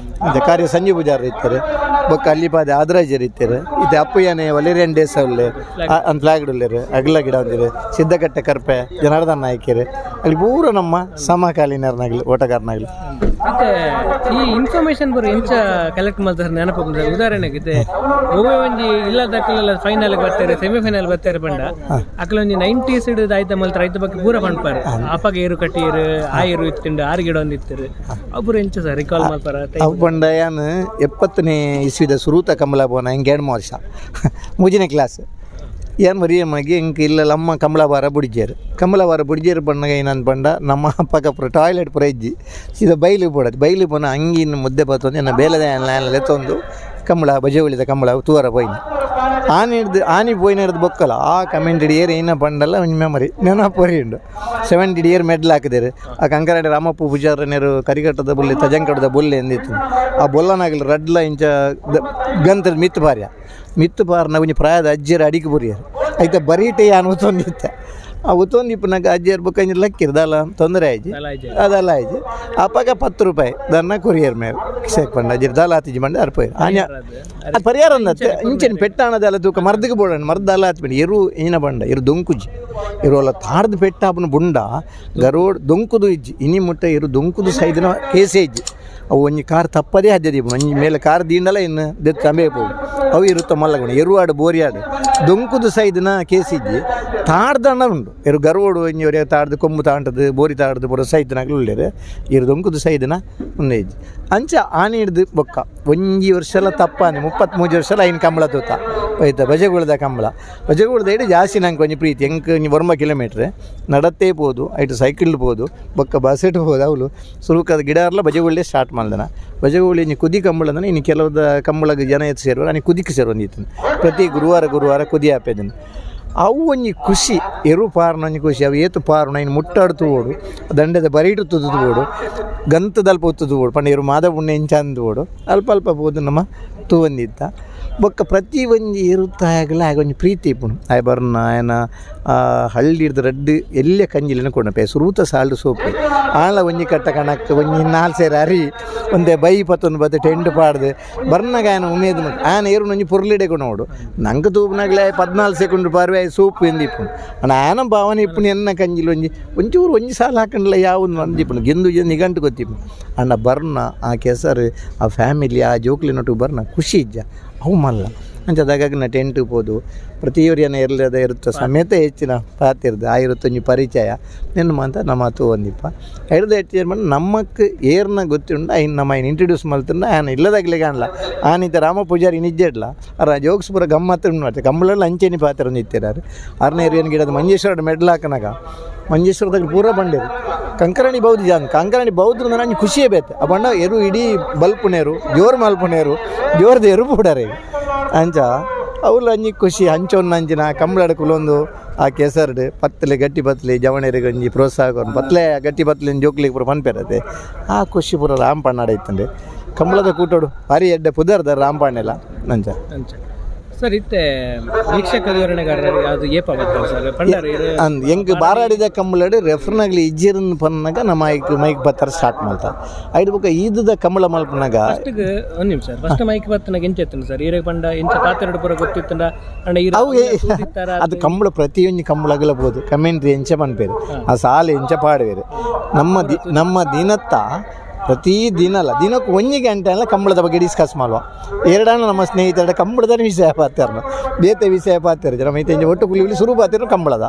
ಅಂತ ಕಾರ್ಯ ಸಂಜೀವ್ ಪೂಜಾರ್ ಇರ್ತಾರೆ ಬೊಕ್ಕ ಅಲ್ಲಿ. ಬಲ್ಲಿಪಾದೆ ಆದ್ರಾಜರ್ ಇತ್ತೀರು ಇದು ಅಪ್ಪಯ್ಯನೆ ವಲೇರಿಯನ್ ಡೇಸ್ ಉಲ್ಲೆ ಫ್ಲಾಗ್ ಉಲ್ಲೇರು ಅಗಲ ಗಿಡ ಒಂದಿರು ಸಿದ್ದಕಟ್ಟೆ ಕರ್ಪೆ ಜನಾರ್ದನ್ ನಾಯ್ಕರು ಅಲ್ಲಿ ಪೂರ ನಮ್ಮ ಸಮಕಾಲೀನರ್ನಾಗ್ಲಿ ಓಟಗಾರನಾಗ್ಲಿ. ಮತ್ತೆ ಈ ಇನ್ಫಾರ್ಮೇಶನ್ ಬರೋ ಎಂಚ ಕಲೆಕ್ಟ್ ಮಾಡ್ತಾರೆ ನೆನಪು ಸರ್. ಉದಾಹರಣೆಗೆ ಇದೆ ಒಮ್ಮೆ ಒಂಜಿ ಇಲ್ಲದಕ್ಕಲೆಲ್ಲ ಫೈನಲ್ ಬರ್ತಾರೆ, ಸೆಮಿಫೈನಲ್ ಬರ್ತಾರೆ ಪಂಡ ಅಕಲ ಒಂಜಿ 90s ಹಿಡಿದು ಆಯ್ತ ಮಲ್ತ ರೈತ ಬಗ್ಗೆ ಪೂರ ಪಂಡ್ಪಾರೆ ಅಪ್ಪಗೆ ಏರು ಕಟ್ಟಿಯರು ಆಯರು ಇತ್ತಿಂಡು ಆರು ಗಿಡ ಒಂದು ಇತ್ತಿರು ಒಬ್ಬರು ಎಂಚ ಸರ್ ರಿಕಾಲ್ ಮಾಡ್ತಾರ? ಅವು ಪಂಡ ಯಾನ್ 70ನೇ ಇಸ್ವಿದ ಸುರೂತ ಕಂಬಳ ಪೋನ ಹಿಂಗೆ 2 ವರ್ಷ 3ನೇ ಕ್ಲಾಸ್ ಏನ್ ಮರಿಯ ಮಗಿ ಇಂಕ್ ಇಲ್ಲ ಅಮ್ಮ ಕಂಬಳ ವಾರ ಬುಡಿಜೇರು ಕಂಬಳ ವಾರ ಬುಡಿಜೇರು ಪಣ್ಣಗ ಏನಂತ ಪಂಡ ನಮ್ಮ ಅಪ್ಪಕ ಪೂರ ಟಾಯ್ಲೆಟ್ ಪೂರ ಇಜ್ಜಿ ಸೀದಾ ಬೈಲು ಪೋಡದು ಬೈಲು ಪೋನ ಅಂಗಿನ ಮುದ್ದೆ ಬತ್ತೊಂದು ಎನ್ನ ಬೇಲದ ಲೆತ್ತೊಂದು ಕಂಬಳ ಬಜೆ ಉಳಿದ ಕಂಬಳ ತೂವರ ಪೋಯಿನ ಆನೆ ಹಿಡ್ದು ಆನೆ ಪೋಯಿನ ಹಿಡ್ದು ಬೊಕ್ಕಲ ಆ ಕಮೆಂಟೆಡ್ ಏರ್ ಏನ ಪಂಡಲ್ಲ ಒಂಜಿ ಮೆಮೊರಿ ನೆನಪು ಉಂಡು 70 ಇಯರ್ ಮೆಡ್ಲ್ ಹಾಕಿದೇರು ಆ ಕಂಕನಾಡಿ ರಾಮಪ್ಪ ಪೂಜಾರನೇರು ಕರಿಕಟ್ಟದ ಬುಲ್ಲೆ ತಜಂಕಡದ ಬೊಲ್ಲೆ ಎಂದಿತ್ತು ಆ ಬೊಲ್ಲನಾಗಲಿ ರಡ್ಲ ಇಂಚ ಗಂತದ ಮಿತ್ತು ಬಾರ್ಯ ಮಿತ್ತು ಬಾರ್ನ ಒಂಜಿ ಪ್ರಾಯದ ಅಜ್ಜಿಯರ ಅಡಿಗೆ ಬುರಿಯರು ಐತ ಬರೀಟೆ ಯಾನ್ ಉತ್ತೊಂದಿತ್ತ ಆ ಉತ್ತೊಂದಿಪ್ಪನಾಗ ಅಜ್ಜಿಯರ್ ಬೊಕ್ಕ ಇಂಜಿ ಲಕ್ಕಿರ್ ದಾಲ ತೊಂದರೆ ಆಯ್ತು ಅದೆಲ್ಲ ಆಯ್ತು ಅಪ್ಪಗ 10 ರೂಪಾಯಿ ದನ್ನ ಕೊರಿಯರ್ ಮೇಲೆ ಕಿಸೆಕ್ ಪಂಡ ಅಜ್ಜಿರ್ ದಾಲ ಆತಿಜಿ ಮಂಡೆ ಅರ್ಪೋಯ್ ಆನ್ಯ ಅದು ಪರಿಹಾರ ಅಂದತ್ತೆ ಇಂಚಿನ ಪೆಟ್ಟಾಣದಲ್ಲ ತೂಕ ಮರ್ದಿಗೆ ಬೋಡಣ್ಣ ಮರ್ದಲ್ಲ ಆತ್ಮೇಲೆ ಎರು ಏನ ಬಂಡ ಎರು ದೊಂಕುಜಿ ಎರು ಅಲ್ಲ ತಾಡ್ದು ಪೆಟ್ಟ ಆಪನ ಬುಂಡ ಗರೋಡ್ ದೊಂಕುದು ಇಜ್ಜಿ ಇನಿ ಮುಟ್ಟ ಎರು ದೊಂಕುದು ಸೈದಿನ ಕೇಸೇ ಇಜ್ಜಿ. ಅವು ಒಂಜಿ ಕಾರ್ ತಪ್ಪದೇ ಹದ್ದೆ ಒಂಜಿ ಮೇಲೆ ಕಾರ್ ದೀಂಡಲ ಇನ್ನು ದೆತ್ತು ಅಂಬೆ ಪೋವು ಅವು ಇರುತ್ತ ಮಲ್ಲಗುಣ ಎರುವಾಡು ಬೋರಿಯಾಡು ದೊಂಕುದು ಸೈದಿನ ಕೇಸ್ ಇಜ್ಜಿ ತಾಡ್ದಣ್ಣ ಉಂಡು ಎರು ಗರೋಡು ಒಂಜಿ ಒರಿಯ ತಾಡ್ದು ಕೊಂಬು ತಾಂಟದು ಬೋರಿ ತಾಡ್ದು ಪೂರ ಸೈದಿನಾಗ್ಲು ಉಳ್ಳೇರು ಇರು ದೊಂಕುದು ಸೈದಿನ ಉಂದೆ ಇಜ್ಜಿ ಅಂಚ ಆನೆ ಹಿಡ್ದು ಬೊಕ್ಕ ಒಂಜಿ ವರ್ಷಲ ತಪ್ಪಾನೆ 33 ವರ್ಷಲ ಐನ್ ಕಂಬಳ ತೂತ ಹೋಯ್ತ ಬಜೆಗುಳದ ಕಂಬಳ ಬಜೆಗುಳದ ಇಡು ಜಾಸ್ತಿ ನಂಗೆ ಒಂಜಿ ಪ್ರೀತಿ ಎಂಕ್ ಒಂಜಿ 1 ಕಿಲೋಮೀಟ್ರ್ ನಡತ್ತೇ ಪೋದು ಐಟು ಸೈಕಲ್ ಪೋದು ಬೊಕ್ಕ ಬಸ್ ಇಟ್ಟು ಹೋದು ಅವಳು ಸುರುಕದ ಗಿಡ ಅರ್ಲ ಬಜೆಗುಳ್ಳೆ ಸ್ಟಾರ್ಟ್ ಮಾಡ್ದನ ಬಜೆಗುಳಿ ಒಂಜಿ ಕುದಿ ಕಂಬಳ ಅಂದ್ರೆ ಇನ್ನು ಕೆಲವದ ಕಂಬಳಗೆ ಜನ ಎತ್ತು ಸೇರುವ ನಾನು ಕುದಿಕ್ಕೆ ಸೇರುವಂದಿತ್ತು ಪ್ರತಿ ಗುರುವಾರ ಗುರುವಾರ ಕುದಿ ಆಪೇದನು ಅವು ಒಂಜಿ ಖುಷಿ ಎರು ಪಾರ್ನ ಒಂಜಿ ಖುಷಿ ಅವು ಏತು ಪಾರುನ ಇನ್ನು ಮುಟ್ಟಾಡ್ತು ಓಡು ದಂಡದ ಬರೀಟು ತುದು ಓಡು ಗಂತದಲ್ಪ ಒತ್ತುದು ಓಡು ಪಂಡ ಎರು ಮಾದ ಪುಣ್ಯ ಇಂಚಂದು ಓಡು ಅಲ್ಪ ಅಲ್ಪ ಪೋದು ನಮ್ಮ ತೂವಂದಿತ್ತ ಬೊಕ್ಕ ಪ್ರತಿ ಒಂಜಿ ಎರುತ್ತಾಗಲ ಆಗ ಒಂಜಿ ಪ್ರೀತಿ ಇಪ್ಪುಂಡು ಆಯ್ ಬರ್ನ ಆಯನ ಹಳ್ಳಿ ಹಿಡ್ದು ರಡ್ಡು ಎಲ್ಲೇ ಕಂಜಿಲಿನ ಕೊಡಪೆ ಸುರೂತ ಸಾಲ್ಡು ಸೋಪು ಆಳ ಒಂಜಿ ಕಟ್ಟ ಕಣಕ್ ಒಂಜಿ 4 ಸೇರು ಅರಿ ಒಂದೇ ಬೈ ಪತ್ತೊಂದು ಬತ್ತೆ ಟೆಂಟ್ ಪಾಡ್ದು ಬರ್ನಾಗ ಆಯನ ಉಮೇದ್ ಮಲ್ತ್ ಆಯನ ಏರು ಒಂಜಿ ಪೊರ್ಲಿಡೆ ಕೊನೋಡು ನಂಗೆ ತೂಪುನಾಗ್ಲೇ 14 ಸೆಕೆಂಡ್ ಪಾರ್ವೆ ಸೂಪು ಎಂದು ಇಪ್ಪುಂಡು ಅಣ್ಣ ಆಯನ ಭಾವನೆ ಇಪ್ಪುಂಡು ಎನ್ನ ಕಂಜಿಲ್ ಒಂಜಿ ಒಂಚೂರು ಒಂಜಿ ಸಾಲ ಹಾಕಂಡ್ಲ ಯಾವೊಂದು ಒಂದಿಪ್ಪುಂಡು ಗೆಂದು ನಿಗಂಟು ಗೊತ್ತಿಪ್ಪುಂಡು ಅಣ್ಣ ಬರ್ನ ಆ ಕೆಸರು ಆ ಫ್ಯಾಮಿಲಿ ಆ ಜೋಕ್ಲಿನೊಟ್ಟು ಬರ್ನ ಖುಷಿ ಇಜ್ಜ ಅವು ಮಲ್ಲ ಅಂಚದಾಗ ನಾ ಟೆಂಟ್ ಪೋದು ಪ್ರತಿಯೊರಿಯನ ಇರ್ಲದ ಇರುತ್ತ ಸಮೇತ ಹೆಚ್ಚಿನ ಪಾತಿರ್ದು ಆ ಇರುತ್ತೊಂಜಿ ಪರಿಚಯ ನಿನ್ನ ಮಾತ ನಮ್ಮ ತೂ ಒಂದಿಪ್ಪ ಹಿಡ್ದು ಹೆಚ್ಚು ಮಣ್ಣ ನಮ್ಮಕ್ಕೆ ಏರ್ನ ಗೊತ್ತುಂಡು ಐನ್ ನಮ್ಮ ಐನ್ ಇಂಟ್ರೊಡ್ಯೂಸ್ ಮಲ್ತಂಡ ಆನ ಇಲ್ಲದಾಗ್ಲೆ ಕಾಣಲ ಆನಿತ ರಾಮ ಪೂಜಾರಿ ನಿಜ್ಜೆಡ್ಲ ಅರ ಜೋಕ್ಸ್ ಪೂರ ಗಮ್ಮತ್ತು ಉಂಡು ಮಾಡ್ತಾರೆ ಕಂಬಳೆಲ್ಲ ಅಂಚೆನಿ ಪಾತ್ರ ನಿಂತಿರಾರು ಅರ್ನ ಏರಿಯನ್ ಗಿಡದ ಮಂಜೇಶ್ವರ ಮೆಡ್ಲ್ ಹಾಕನಾಗ ಮಂಜೇಶ್ವರದಾಗ ಪೂರ ಬಂಡೇರು ಕಂಕರಣಿ ಬೌದ್ಧ ಜಾನ್ ಕಂಕರಣಿ ಬೌದ್ಧರು ನನಗೆ ಖುಷಿಯೇ ಬೇಕು ಆ ಬಣ್ಣ ಎರು ಇಡೀ ಬಲ್ಪುನೇರು ಜೋರು ಮಲ್ಪುನೇರು ಜೋರ್ದು ಎರು ಪೂಡಾರೆ ಅಂಚ ಅವ್ಲು ಅಂಜಿ ಖುಷಿ ಅಂಚೊನ್ನ ಅಂಚಿನ ಕಂಬಳಡ ಕುಲೊಂದು ಆ ಕೆಸರ್ಡ್ ಪತ್ತಲೆ ಗಟ್ಟಿ ಪತ್ಲೆ ಜವಣರಿಗೆ ಒಂಜಿ ಪ್ರೋತ್ಸಾಹ ಕೊರ್ನು ಪತ್ಲೆ ಗಟ್ಟಿ ಪತ್ಲೆ ಜೋಕ್ಲಿಗೆ ಪೂರ ಪನ್ಪೆರತೆ ಆ ಖುಷಿ ಪೂರ ರಾಮಪಣ್ಣಾಡ ಇತ್ತಂಡೆ ಕಂಬಳದ ಕೂಟೋಡು ಭಾರಿ ಎಡ್ಡೆ ಪುದರ್ದ ರಾಮಪಣ್ಣೆಲ್ಲ ನಂಚ ಅಂಚ ಸರ್ ಇತ್ತೆ ವೀಕ್ಷಕ ವಿವರಣೆಗಾರರು ಯಾವುದು ಏಪ ಬರ್ತಾರೆ ಸರ್ ಪಂಡಾರ ಅಂದ್ ಎಂಕ್ ಬಾರಾಡಿದ ಕಂಬಳಡು ರೆಫರ್ನಾಗ್ಲಿ ಇಜ್ಜಿರನ್ ಪನ್ನಾಗ ನಮ್ಮ ಮೈಕ್ ಮೈಕ್ ಬತ್ತರ ಸ್ಟಾರ್ಟ್ ಮಲ್ತ ಐದು ಬೊಕ ಈದದ ಕಂಬಳ ಮಲ್ಪನಾಗ ಫಸ್ಟ್ಗೆ ಒಂದು ನಿಮಿಷ sir first mic ಬತ್ತನಾಗ ಎಂಚ ಎತ್ತನ ಸರ್ ಈರೆ ಪಂಡ ಎಂಚ ಪಾತೆರಡು ಪೂರ ಗೊತ್ತಿತ್ತಂಡ ಅಂಡ ಈರೆ ಅವು ಅದು ಕಂಬಳ ಪ್ರತಿಯೊಂದು ಕಂಬಳ ಅಗಲಬಹುದು ಕಮೆಂಟ್ರಿ ಎಂಚ ಪನ್ಪೇರು ಆ ಸಾಲು ಎಂಚ ಪಾಡುವೇರು ನಮ್ಮ ದಿನತ್ತ ಪ್ರತಿ ದಿನ ಅಲ್ಲ ದಿನಕ್ಕೆ ಒಂಜಿ ಗಂಟೆ ಅಲ್ಲ ಕಂಬಳದ ಬಗ್ಗೆ ಡಿಸ್ಕಸ್ ಮಾಡುವ ಎರಡನ್ನ ನಮ್ಮ ಸ್ನೇಹಿತರ ಕಂಬಳದ ವಿಷಯ ಪಾತಾರ ಬೇತೆ ವಿಷಯ ಪಾತಾರ ನಮ್ಮ ಐತೆ ಒಟ್ಟು ಕುಲಿ ಸುರು ಪಾತಿರ ಕಂಬಳದ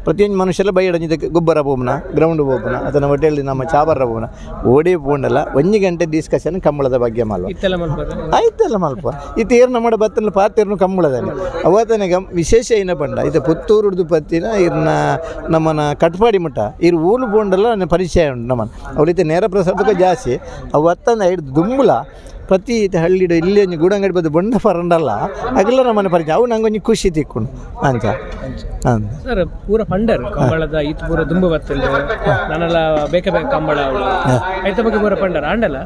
ಪ್ರತಿಯೊಂದು ಮನುಷ್ಯಲ್ಲ ಬೈಡಂಜಿದಕ್ಕೆ ಗೊಬ್ಬರ ಬೋಬನ ಗ್ರೌಂಡ್ ಬೋಬನ ಅದನ್ನ ಹೋಟೆಲ್ ನಮ್ಮ ಚಾಬರ ಬೋಬನ ಓಡಿ ಪೋಂಡಲ್ಲ ಒಂಜಿ ಗಂಟೆ ಡಿಸ್ಕಷನ್ ಕಂಬಳದ ಬಗ್ಗೆ ಮಾಡುವ ಇತ್ತೆಲ್ಲ ಮಲ್ಪದ ಆಯ್ತಲ್ಲ ಮಲ್ಪ ಈ ತೇರ್ನ ನಮ್ಮ ಬತ್ತನ ಪಾತೇರ್ನು ಕಂಬಳದಲ್ಲಿ ಅವತ್ತನಿಗ ವಿಶೇಷ ಏನ ಪಂಡ ಇದು ಪುತ್ತೂರುಡ್ದು ಪತ್ತಿನ ಇರ್ನ ನಮ್ಮನ ಕಟ್ಪಾಡಿ ಮಠ ಇರ್ ಊಲು ಪೋಂಡಲ್ಲ ನನ್ನ ಪರಿಚಯ ಉಂಟು ನಮ್ಮನ ಅವಳಿತ ನೇರ ಪ್ರಸಾದಕ್ಕೆ ಜಾಸ್ತಿ ಅವತ್ತನ ಹಿಡ್ದು ದುಂಬುಲ ಪ್ರತಿ ಹಳ್ಳಿಡು ಇಲ್ಲಿ ಒಂಜಿ ಗೂಡಂಗಡಿ ಬದ್ದು ಬೊಂಡ ಪರಂಡಲ್ಲ ಅಗಲ ನಮ್ಮನೆ ಪರಿಚಯ ಅವು ನಂಗೊಂಜಿ ಖುಷಿ ತಿಕ್ಕೊಂಡು ಅಂಚ ಅಂದ ಸರ್ ಪೂರ ಪಂಡರ್ ಕಂಬಳದ ಈತ್ ಪೂರ ದುಂಬು ಬತ್ತಂದು ನಾನೆಲ್ಲ ಬೇಕೆ ಬೇಕು ಕಂಬಳ ಅವಳು ಐತ ಬಗ್ಗೆ ಪೂರ ಪಂಡರ್ ಆಂಡಲ್ಲ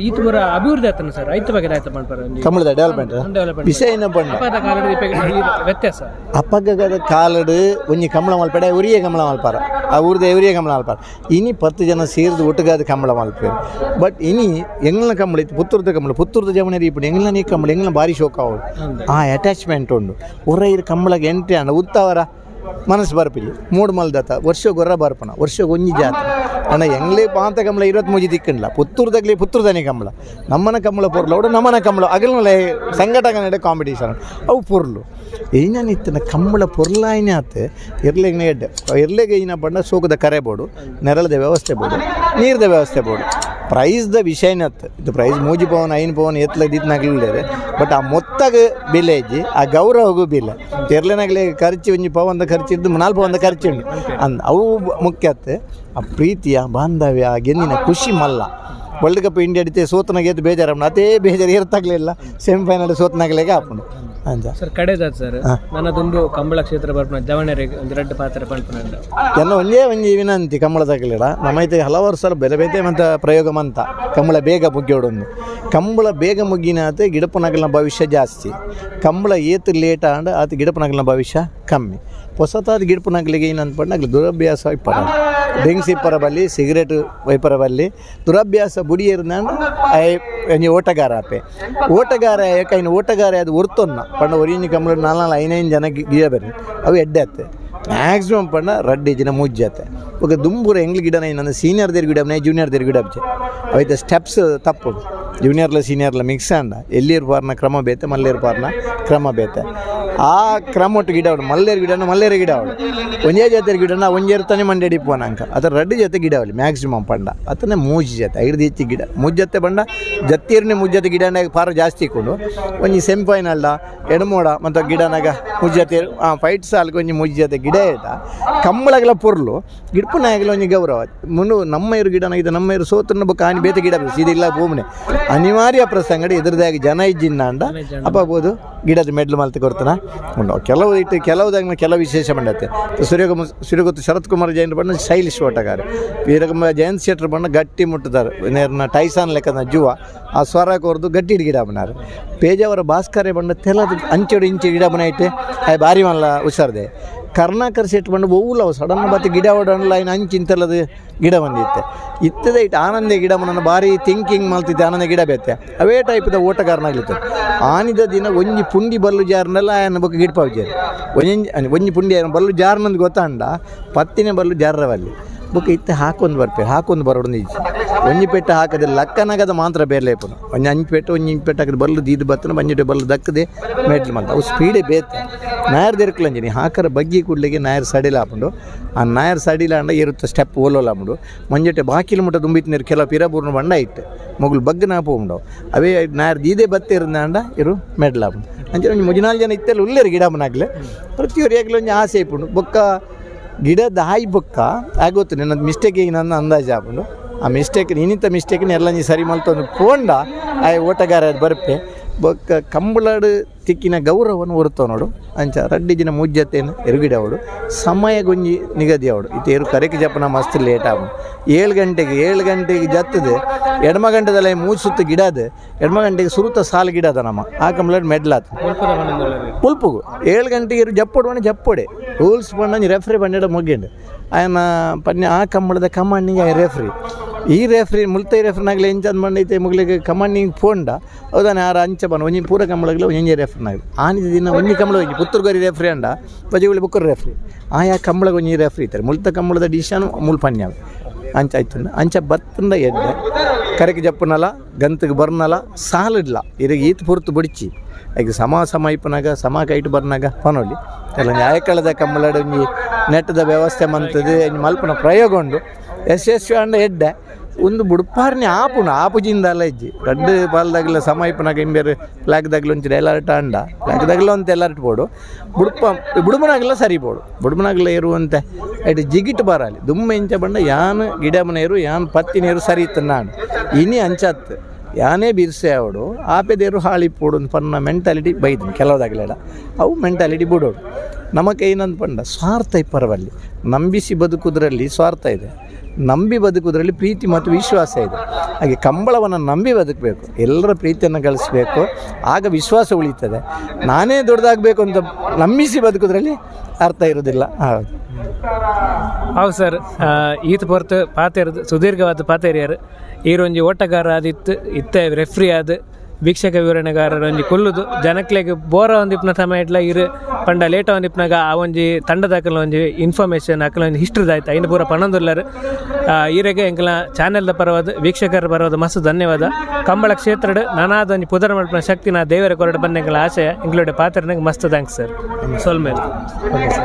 ಈತ್ ಪೂರ ಅಭಿವೃದ್ಧಿ ಆತನ ಸರ್ ಐತ ಬಗ್ಗೆ ಆಯ್ತ ಪಂಡ್ಪರ ಕಂಬಳದ ಡೆವಲಪ್ಮೆಂಟ್ ಡೆವಲಪ್ಮೆಂಟ್ ವಿಷಯ ಏನ ಪಂಡ ಅಪದ ಕಾಲದ ಈ ವ್ಯತ್ಯಾಸ ಅಪ್ಪಗದ ಕಾಲಡು ಒಂಜಿ ಕಂಬಳ ಮಲ್ಪಡೆ ಉರಿಯ ಕಂಬಳ ಮಲ್ಪಾರ ಆ ಊರ್ದ ಎವರಿಯ ಕಂಬಳ ಮಲ್ಪಾರ ಇನಿ 10 ಜನ ಸೇರಿದು ಒಟ್ಟುಗಾದ ಕಂಬಳ ಮಲ್ಪೇರು ಬಟ್ ಇನಿ ಎಂಗ್ಲ ಕಂಬಳ ಇತ್ತು ಪುತ್ತೂರ್ದ ಕಂಬಳ ಪುತ್ತೂರ್ದ ಜವಣೇರಿ ಇಪ್ಪುಂಡು ಎಂಗ್ಲ ನೀ ಕಂಬಳ ಎಂಗ್ಲ ಬಾರಿ ಶೋಕ ಅವಳು. ಆ ಅಟ್ಯಾಚ್ಮೆಂಟ್ ಉಂಡು. ಒರ ಇರು ಕಂಬಳಗೆ ಎಂಟ್ರಿ ಆಂಡ ಉತ್ತವರ ಮನಸ್ಸು ಬರ್ಪಿಲ್ಲ ಮೂಡು ಮಲ್ದತ ವರ್ಷ ಗೊರ್ರ ಬರ್ಪಣ ವರ್ಷ ಒಂಜಿ ಜಾತ್ರೆ. ಅಣ್ಣ ಎಂಗ್ಲೇ ಪಾಂತ ಕಂಬಳ 23 ದಿಕ್ಕಂಡ್ಲ ಪುತ್ತೂರ್ದಾಗ್ಲಿ ಪುತ್ತೂರ್ದನಿ ಕಂಬಳ ನಮ್ಮನ ಕಂಬಳ ಪೊರ್ಲು ಅವಡು ನಮ್ಮನ ಕಂಬಳ ಅಗಲ್ನಲೆ ಸಂಘಟಕ ಕಾಂಪಿಟೇಷನ್ ಅವು ಪೊರ್ಲು. ಇತ್ತಿನ ಕಂಬಳ ಪೊರ್ಲಾಯಿನ ಆತು ಎರ್ಲೆಗ್ನ ಎಡ್ಡೆ ಎರ್ಲೆಗೆ ಏನ ಬಣ್ಣ ಸೋಕದ ಕರೆ ಬೋಡು, ನೆರಳದ ವ್ಯವಸ್ಥೆ ಬೋಡು, ನೀರ್ದ ವ್ಯವಸ್ಥೆ ಬೋಡು. ಪ್ರೈಸ್ದ ವಿಷಯನತ್ತು ಇದು ಪ್ರೈಸ್ 3 ಪವನ್ 5 ಪವನ್ ಎತ್ಲ ದಿತ್ನಾಗ್ಲಿಲ್ಲ. ಬಟ್ ಆ ಮೊತ್ತಗ ಬಿಲೆ ಇಜ್ಜಿ, ಆ ಗೌರವಗೂ ಬಿಲೆ. ಎರ್ಲೆನಾಗ್ಲಿ ಖರ್ಚು 1 ಪವನ್ದ ಖರ್ಚು ಇದ್ದು 4 ಪವನ್ದ ಖರ್ಚು ಉಂಟು ಅಂದ್ ಅವು ಮುಖ್ಯ ಆತು. ಆ ಪ್ರೀತಿಯ ಬಾಂಧವ್ಯ ಗೆಂದಿನ ಖುಷಿ ಮಲ್ಲ. World cup India ಅಡಿತೆ ಸೋತನಾಗ ಎದ್ದು ಬೇಜಾರಮ್ಮ ಅದೇ ಬೇಜಾರು ಇರ್ತಾಗ್ಲಿಲ್ಲ. ಸೆಮಿಫೈನಲ್ ಸೋತನಾಗ್ಲೇಗೆ ಆಪುಂಡು ಅಂಚ. ಸರ್, ಕಡೆದಾದ್ ಸರ್, ನನ್ನದೊಂದು ಕಂಬಳ ಕ್ಷೇತ್ರ ಬರ್ಪುನ ಜವಣರಿಗೆ ಒಂದು ರಡ್ಡ್ ಪಾತ್ರ ಪನ್ಪುನಂಡ. ಎಲ್ಲ ಒಂದೇ ಒಂಜಿ ವಿನಂತಿ ಕಂಬಳ ತಗಲಿಡ ನಮ್ಮೈತೆ ಹಲವಾರು ಸಲ ಬೇರೆ ಬೇತೆ ಮಂತ ಪ್ರಯೋಗ ಮಂತ ಕಂಬಳ ಬೇಗ ಮುಗಿಯೋಡೊಂದು. ಕಂಬಳ ಬೇಗ ಮುಗ್ಗಿನಾತೆ ಗಿಡಪನಗಲ್ನ ಭವಿಷ್ಯ ಜಾಸ್ತಿ. ಕಂಬಳ ಏತು ಲೇಟ್ ಆಂಡ ಆತ ಗಿಡಪನಗಲ್ನ ಭವಿಷ್ಯ ಕಮ್ಮಿ. ಹೊಸತಾದ ಗಿಡಪನಗಲಿಗೆ ಏನಂತ ಪಂಡ ದುರಭ್ಯಾಸ ಇಪ್ಪರ, ಡ್ರಿಂಕ್ಸ್ ಇಪ್ಪರ ಬಲ್ಲಿ, ಸಿಗರೇಟ್ ವೈಪರ ಬಲ್ಲಿ, ದುರಭ್ಯಾಸ ಬುಡಿಯರ್ನಾಂಡ ಒಂಜಿ ಓಟಗಾರ ಆಪೆ. ಓಟಗಾರ ಏಕೈನ ಓಟಗಾರ ಅದು ಒರ್ತೊನ್ನ ಪಂಡ ಒರಿಂಜಿ ಕಂಬಳ 4 4 5 5 ಜನ ಗಿಡ ಬೇರೆ ಅವು ಎಡ್ಡೆ ಆತೆ. ಮ್ಯಾಕ್ಸಿಮಮ್ ಪಂಡ ರಡ್ಡಿ ಜಿನ ಮೂಜಿ ಆತೆ. ఒక ದುಂಬುರ ಎಂಗ್ಲಿ ಗಿಡನ ನನ್ನ ಸೀನಿಯರ್ there ಗಿಡ ಜೂನಿಯರ್ there ಗಿಡ ಅವೈತೆ ಸ್ಟೆಪ್ಸ್ ತಪ್ಪು. ಜೂನಿಯರ್ಲ ಸೀನಿಯರ್ಲ ಮಿಕ್ಸ್ ಅಂಡ ಎಲ್ಲಿರ್ ಪಾರ್ನ ಕ್ರಮ ಬೇತೆ, ಮಲ್ಲೇರ್ ಪಾರ್ನ ಕ್ರಮ ಬೇತೆ. ಆ ಕ್ರಮ ಒಟ್ಟು ಗಿಡ ಅವಳು ಮಲ್ಲೇರ್ ಗಿಡನ ಮಲ್ಲೇರ ಗಿಡ ಅವಳು ಒಂದೇ ಜಾತಿಯ ಗಿಡನ ಒಂಜೇರು ತಾನೆ ಮಂಡೆ ಪೋನಾಂಕ ಅದರ ರಡ್ಡು ಜೊತೆ ಗಿಡ ಅವಳಿ ಮ್ಯಾಕ್ಸಿಮಮ್ ಪಂಡ ಅತನೆ ಮೂಜಿ ಜೊತೆ ಐದು ಹೆಚ್ಚಿ ಗಿಡ ಮೂಜಿ ಜೊತೆ ಬಂಡ ಜತ್ತೀರ್ನೆ ಮೂಜಿ ಜೊತೆ ಗಿಡನಾಗ ಪಾರ ಜಾಸ್ತಿ ಇಕ್ಕೊಂಡು ಒಂಜಿ ಸೆಮಿಫೈನಲ್ಡ ಎಡಮೋಡ ಮತ್ತು ಗಿಡನಾಗ ಮೂಜಿ ಜೊತೆ ಫೈಟ್ ಸಾಲ್ಗೆ ಒಂಜಿ ಮೂಜಿ ಜೊತೆ ಗಿಡ ಏಟ ಕಂಬಳಗಲ ಪೊರ್ಲು ಗಿಡ್ಪುನಾಗಲ ಒಂಜಿ ಗೌರವ. ಮುನ್ನು ನಮ್ಮ ಇರು ಗಿಡನಾಗಿದೆ ನಮ್ಮ ಇರು ಸೋತನ್ನ ಬೊಕ್ಕ ಆನಿ ಬೇತೆ ಗಿಡ ಸೀದಿಲ್ಲ ಭೂಮಿನೆ ಅನಿವಾರ್ಯ ಪ್ರಸಂಗಡಿ ಎದುರುದಾಗಿ ಜನ ಇಜ್ಜಿನ್ನ ಅಂಡ ಅಪ್ಪ ಗಿಡದ ಮೆಡ್ಲು ಮಲ್ತು ಕೊಡ್ತಾನ ಉಂಡು. ಕೆಲವು ಇಟ್ಟು ಕೆಲವುದಾಗ ಕೆಲವು ವಿಶೇಷ ಮಂಡತ್ತೆ. ಸೂರ್ಯಗೊತ್ತು ಶರತ್ ಕುಮಾರ್ ಜೈನ್ ಬಣ್ಣ ಸ್ಟೈಲಿಶ್ ಓಟಗಾರ. ವೀರಕುಮಾರ್ ಜಯಂತ್ ಶೆಟ್ಟರ್ ಬಣ್ಣ ಗಟ್ಟಿ ಮುಟ್ಟುತ್ತಾರೆ ನೇರ್ನ ಟೈಸಾನ್ ಲೆಕ್ಕದ ಜುವ ಆ ಸ್ವರ ಕೊರ್ದು ಗಟ್ಟಿ ಗಿಡ ಬನಾರು. ಪೇಜಾವರ ಭಾಸ್ಕರೆ ಬಣ್ಣ ತೆಲದು ಅಂಚೆಡು ಇಂಚೆ ಗಿಡ ಬನಾಯಿಟ್ಟೆ ಆಯ್ ಬಾರಿ ಮಲ್ಲ ಹುಷಾರ್ದೆ. ಕರ್ಣಾಕರ್ ಶೆಟ್ ಬಣ್ಣ ಒವ್ವುಲವು ಸಡನ್ ಬತ್ತೆ ಗಿಡ ಓಡಲ್ಲ ಇನ್ನು ಅಂಚಿಂತೆಲ್ಲದು ಗಿಡ ಬಂದಿತ್ತೆ ಇತ್ತದ ಇಟ್ಟು ಆನಂದ ಗಿಡ ಮನನ ಭಾರಿ ಥಿಂಕಿಂಗ್ ಮಲ್ತಿದ್ದೆ ಆನಂದ ಗಿಡ ಬೇತೆ ಅವೇ ಟೈಪ್ದ ಓಟಗಾರನಾಗ್ಲಿತ್ತು. ಆನಿದ ದಿನ ಒಂಜಿ ಪುಂಡಿ ಬಲ್ಲು ಜಾರ್ನೆಲ್ಲ ಆಯನ ಬೊಕ್ಕ ಗಿಡ್ಪಾವ್ಜೇರು. ಒಂಜಿ ಒಂಜಿ ಪುಂಡಿ ಬಲ್ಲು ಜಾರ್ನಂದು ಗೊತ್ತಾಂಡ ಪತ್ತಿನ ಬಲ್ಲು ಜಾರವಲ್ಲಿ ಬೊಕ್ಕ ಇತ್ತೆ ಹಾಕೊಂದು ಬರ್ಪೆ ಹಾಕೊಂದು ಬರೋಡು ಇಜ್ಜಿ. ಒಂಜಿ ಪೆಟ್ಟು ಹಾಕದೆ ಲಕ್ಕನಗದ ಮಾತ್ರ ಬೇರೆ ಲೇಪನು ಒಂಜಿ ಅಂಚು ಪೆಟ್ಟು ಒಂಜಿ ಇಂಚು ಪೆಟ್ಟು ಹಾಕದೆ ಬಲ್ಲು ದೀದು ಬತ್ತನ ಬಂಜಿಟೆ ಬಲ್ಲು ದಕ್ಕದೆ ಮೆಟ್ಲು ಮಲ್ತ ಅವು ಸ್ಪೀಡೇ ಬೇತೆ. ನಾಯರ್ ದೆರ್ಕಲಂಜಿನಿ ಹಾಕರ ಬಗ್ಗಿ ಕೂಡ್ಲಿಗೆ ನಾಯರ್ ಸಡಿಲ ಹಾಪುಂಡು. ಆ ನಾಯರ್ ಸಡಿಲ ಅಂಡ ಇರುತ್ತೆ ಸ್ಟೆಪ್ ಓಲೋಲ ಹಾಪುಂಡು. ಮಂಜೊಟ್ಟೆ ಬಾಕಿಲು ಮುಟ್ಟ ದುಂಬಿತ್ ಕೆಲವು ಪಿರಬೂರ್ನ ಬಂಡ ಇಟ್ಟು ಮೊಗಲು ಬಗ್ಗನ ಪೋಂಡು ಅವೇ ನಾಯರ್ ದೀದೆ ಬತ್ತಿರಂದ ಇರು ಮೆಡ್ಲ್ ಹಾಪುಂಡು. ಅಂಚೆ ಒಂಜಿ ಮುಜಿನಾಲ್ ಜನ ಇತ್ತೆಲ್ಲ ಉಲ್ಲೇರು ಗಿಡ ಮನಾಗ್ಲೆ ಪ್ರತಿಯೊರಿಯಾಗಲಿ ಒಂಜಿ ಆಸೆ ಇಪ್ಪುಂಡು. ಬೊಕ್ಕ ಗಿಡದ ಹಾಯ್ ಬೊಕ್ಕ ಆಗೋತು ನನ್ನ ಮಿಸ್ಟೇಕ್ ಈಗ ನನ್ನ ಅಂದಾಜು ಆಪುಂಡು. ಆ ಮಿಸ್ಟೇಕ್ ಇನ್ನಿಂತ ಮಿಸ್ಟೇಕ್ನ ಎಲ್ಲ ನೀ ಸರಿ ಮಲ್ತೊಂದು ಪೋಂಡ ಆಯ್ ಓಟಗಾರ ಬರ್ಪೆ. ಬೊಕ್ಕ ಕಂಬಳಾಡು ತಿಕ್ಕಿನ ಗೌರವವನ್ನು ಒರ್ತವ ನೋಡು. ಅಂಚ ರಡ್ಡಿ ದಿನ ಮುಜ್ಜತ್ತೇನು ಎರುಗಿಡ ಅವಡು ಸಮಯ ಗೊಂಜಿ ನಿಗದಿ ಅವಡು. ಇತ್ತೆ ಎರು ಕರೆಕ್ ಜಪ್ಪನ ಮಸ್ತ್ ಲೇಟ್ ಆವು. 7 ಗಂಟೆಗೆ 7 ಗಂಟೆಗೆ ಜತ್ತದೆ ಎಡಮ ಗಂಟೆದಲ್ಲ ಮೂಜು ಸುತ್ತು ಗಿಡದ ಎಡಮ ಗಂಟೆಗೆ ಸುರುತ ಸಾಲು ಗಿಡ ಅದ ನಮ್ಮ ಆ ಕಂಬಳಾಡ್ ಮೆಡ್ಲಾತ್ ಪುಲ್ಪುಗು 7 ಗಂಟೆಗೆ ಇರು ಜಪ್ಪೊಡು ಬಣ್ಣ ಜಪ್ಪೊಡೆ ರೂಲ್ಸ್ ಬಣ್ಣ ರೆಫ್ರಿ ಬಂಡಿಡ ಮುಗ್ಗಿಂಡು ಆಯನ ಪನ್ಯ ಆ ಕಂಬಳದ ಕಮಾಂಡಿಂಗ್ ಆ ರೆಫ್ರಿ ಈ ರೆಫ್ರಿ ಮುಲ್ತೈ ರೆಫ್ರಿನಾಗಲಿ ಎಂಚಂದ್ ಬಂಡೈತೆ ಮುಗ್ಲಿಗೆ ಕಮಾಂಡಿಂಗ್ ಫೋಂಡ ಹೌದಾನೆ ಆರ ಅಂಚ ಬಣ್ಣ ಒಂಜಿ ಪೂರ ಕಂಬಳಗಲ ಒಂಜಿ ರೆಫ್ರಿನಾಗಲಿ ಆನಿದ ದಿನ ಒಂಜಿ ಕಂಬಳ ಒಂಜಿ ಪುತ್ತೂರ್ಗರಿ ರೆಫ್ರಿ ಅಂಡ ಬಜೆಗುಳಿ ಬುಕ್ಕರ್ ರೆಫ್ರಿ ಆಯಾ ಕಂಬಳಗ ಒಂಜಿ ರೆಫ್ರಿ ಇತ್ತಾರೆ. ಮುಲ್ತ ಕಂಬಳದ ಡಿಶನ್ ಮುಲ್ ಪನ್ಯಾವ ಅಂಚ ಆಯ್ತು. ಅಂಚ ಬತ್ತಂದ ಎಡ್ಡೆ ಕರೆಕ್ ಜಪ್ಪುನಲ ಗಂತಗೆ ಬರ್ನಲ ಸಾಲಿಡ್ಲ ಇರಗ ಈತ್ ಪುರ್ತು ಬುಡಿಚಿ ಈಗ ಸಮ ಸಮ ಇಪ್ಪನಾಗ ಸಮ ಕೈಟ್ ಬರ್ನಾಗ ಪನೊಲಿ ಎಲ್ಲ ನ್ಯಾಯಕಳದ ಕಂಬಳಡ್ ಒಂಜಿ ನೆಟ್ಟದ ವ್ಯವಸ್ಥೆ ಮಂತದೆ ಒಂಜಿ ಮಲ್ಪುನ ಪ್ರಯೋಗ ಉಂಡು. ಯಶಸ್ವಿ ಅಂಡ ಎಡ್ಡೆ ಒಂದು ಬುಡ್ಪಾರ್ನೆ ಆಪುಣ ಆಪುಜಿಂದ ಅಲ್ಲ ಇಜ್ಜಿ ರಡ್ಡು ಪಾಲ್ದಾಗಲ ಸಮ ಇಪ್ಪನಾಗ ಇಂಬೇರು ಫ್ಲಾಗ್ದಾಗಲ ಒಂಚೂರು ಎಲರ್ಟ್ ಅಂಡ ಫ್ಲಾಗ್ದಾಗಲ ಅಂತ ಎಲರ್ಟ್ ಬೋಡು ಬುಡ್ಪ ಬುಡುಮನಾಗಲ ಸರಿ ಬೋಡು ಬುಡುಮನಾಗಲ ಇರುವಂತೆ ಐಟ್ ಜಿಗಿಟ್ ಬರಾಲಿ ದುಮ್ಮ ಇಂಚ ಬಂಡ ಯಾನ್ ಗಿಡಮನೇರು ಯಾನ್ ಪತ್ತಿ ನೀರು ಸರಿ ಇತ್ತು ನಾಡು ಇನಿ ಅಂಚತ್ತು ಯಾನೇ ಬಿರ್ಸೆ ಅವಡು ಆಪೆದೇರು ಹಾಳಿ ಪೋಡು ಪನ್ನ ಮೆಂಟಾಲಿಟಿ ಬೈದು ಕೆಲವುದಾಗಲೆಲ್ಲ ಅವು ಮೆಂಟಾಲಿಟಿ ಬಿಡೋಡು. ನಮಕ್ ಏನಂತ ಪಂಡ ಸ್ವಾರ್ಥ ಇಪ್ಪರವಲ್ಲಿ ನಂಬಿಸಿ ಬದುಕುದ್ರಲ್ಲಿ ಸ್ವಾರ್ಥ ಇದೆ. ನಂಬಿ ಬದುಕುವುದರಲ್ಲಿ ಪ್ರೀತಿ ಮತ್ತು ವಿಶ್ವಾಸ ಇದೆ. ಹಾಗೆ ಕಂಬಳವನ್ನು ನಂಬಿ ಬದುಕಬೇಕು, ಎಲ್ಲರ ಪ್ರೀತಿಯನ್ನು ಗಳಿಸಬೇಕು, ಆಗ ವಿಶ್ವಾಸ ಉಳಿತದೆ. ನಾನೇ ದೊಡ್ಡದಾಗಬೇಕು ಅಂತ ನಂಬಿಸಿ ಬದುಕುವುದರಲ್ಲಿ ಅರ್ಥ ಇರೋದಿಲ್ಲ. ಹೌದು. ಹೌದು ಸರ್, ಈತ ಪೊರ್ತು ಪಾತೆರ್ದು ಸುದೀರ್ಘವಾದ ಪಾತೆರಿಯರ್. ಈರೊಂಜಿ ಓಟಗಾರ ಆದಿತ್ತು, ಇತ್ತೆ ರೆಫ್ರಿ ಆದ್ ವೀಕ್ಷಕ ವಿವರಣೆಗಾರರ ಒಂಜಿ ಕುಲ್ಲುದು ಜನಕ್ಲೆಗ್ ಬೋರ ಒಂದಿಪ್ಪನ ಸಮಯ ಇಡ್ಲ ಇರು ಪಂಡ ಲೇಟ ಒಂದಿಪ್ಪನಾಗ ಆ ಒಂಜಿ ತಂಡದ ಒಂಜಿ ಇನ್ಫಾರ್ಮೇಷನ್ ಅಕಲ ಒಂಜಿ ಹಿಸ್ಟ್ರಿ ಆಯ್ತು ಐನು ಪೂರ ಪಣೊಂದುಲ್ಲರ್. ಈರೆಗೆ ಎಂಕಲ ಚಾನೆಲ್ದ ಪರವಾದ, ವೀಕ್ಷಕರ ಪರವಾದ ಮಸ್ತ್ ಧನ್ಯವಾದ. ಕಂಬಳ ಕ್ಷೇತ್ರಡ್ ನಾನಾದ ಒಂಜಿ ಪುದರ್ ಮಲ್ಪುನ ಶಕ್ತಿ ನಾ ದೇವರ ಕೊರಡೆ ಬಂದ ಎಂಕಲ ಆಶಯ. ಎಂಕ್ಲೋಡೆ ಪಾತ್ರನಿಗೆ ಮಸ್ತ್ thanks sir. ಸೊಲ್ಮೇಲೆ. Okay sir.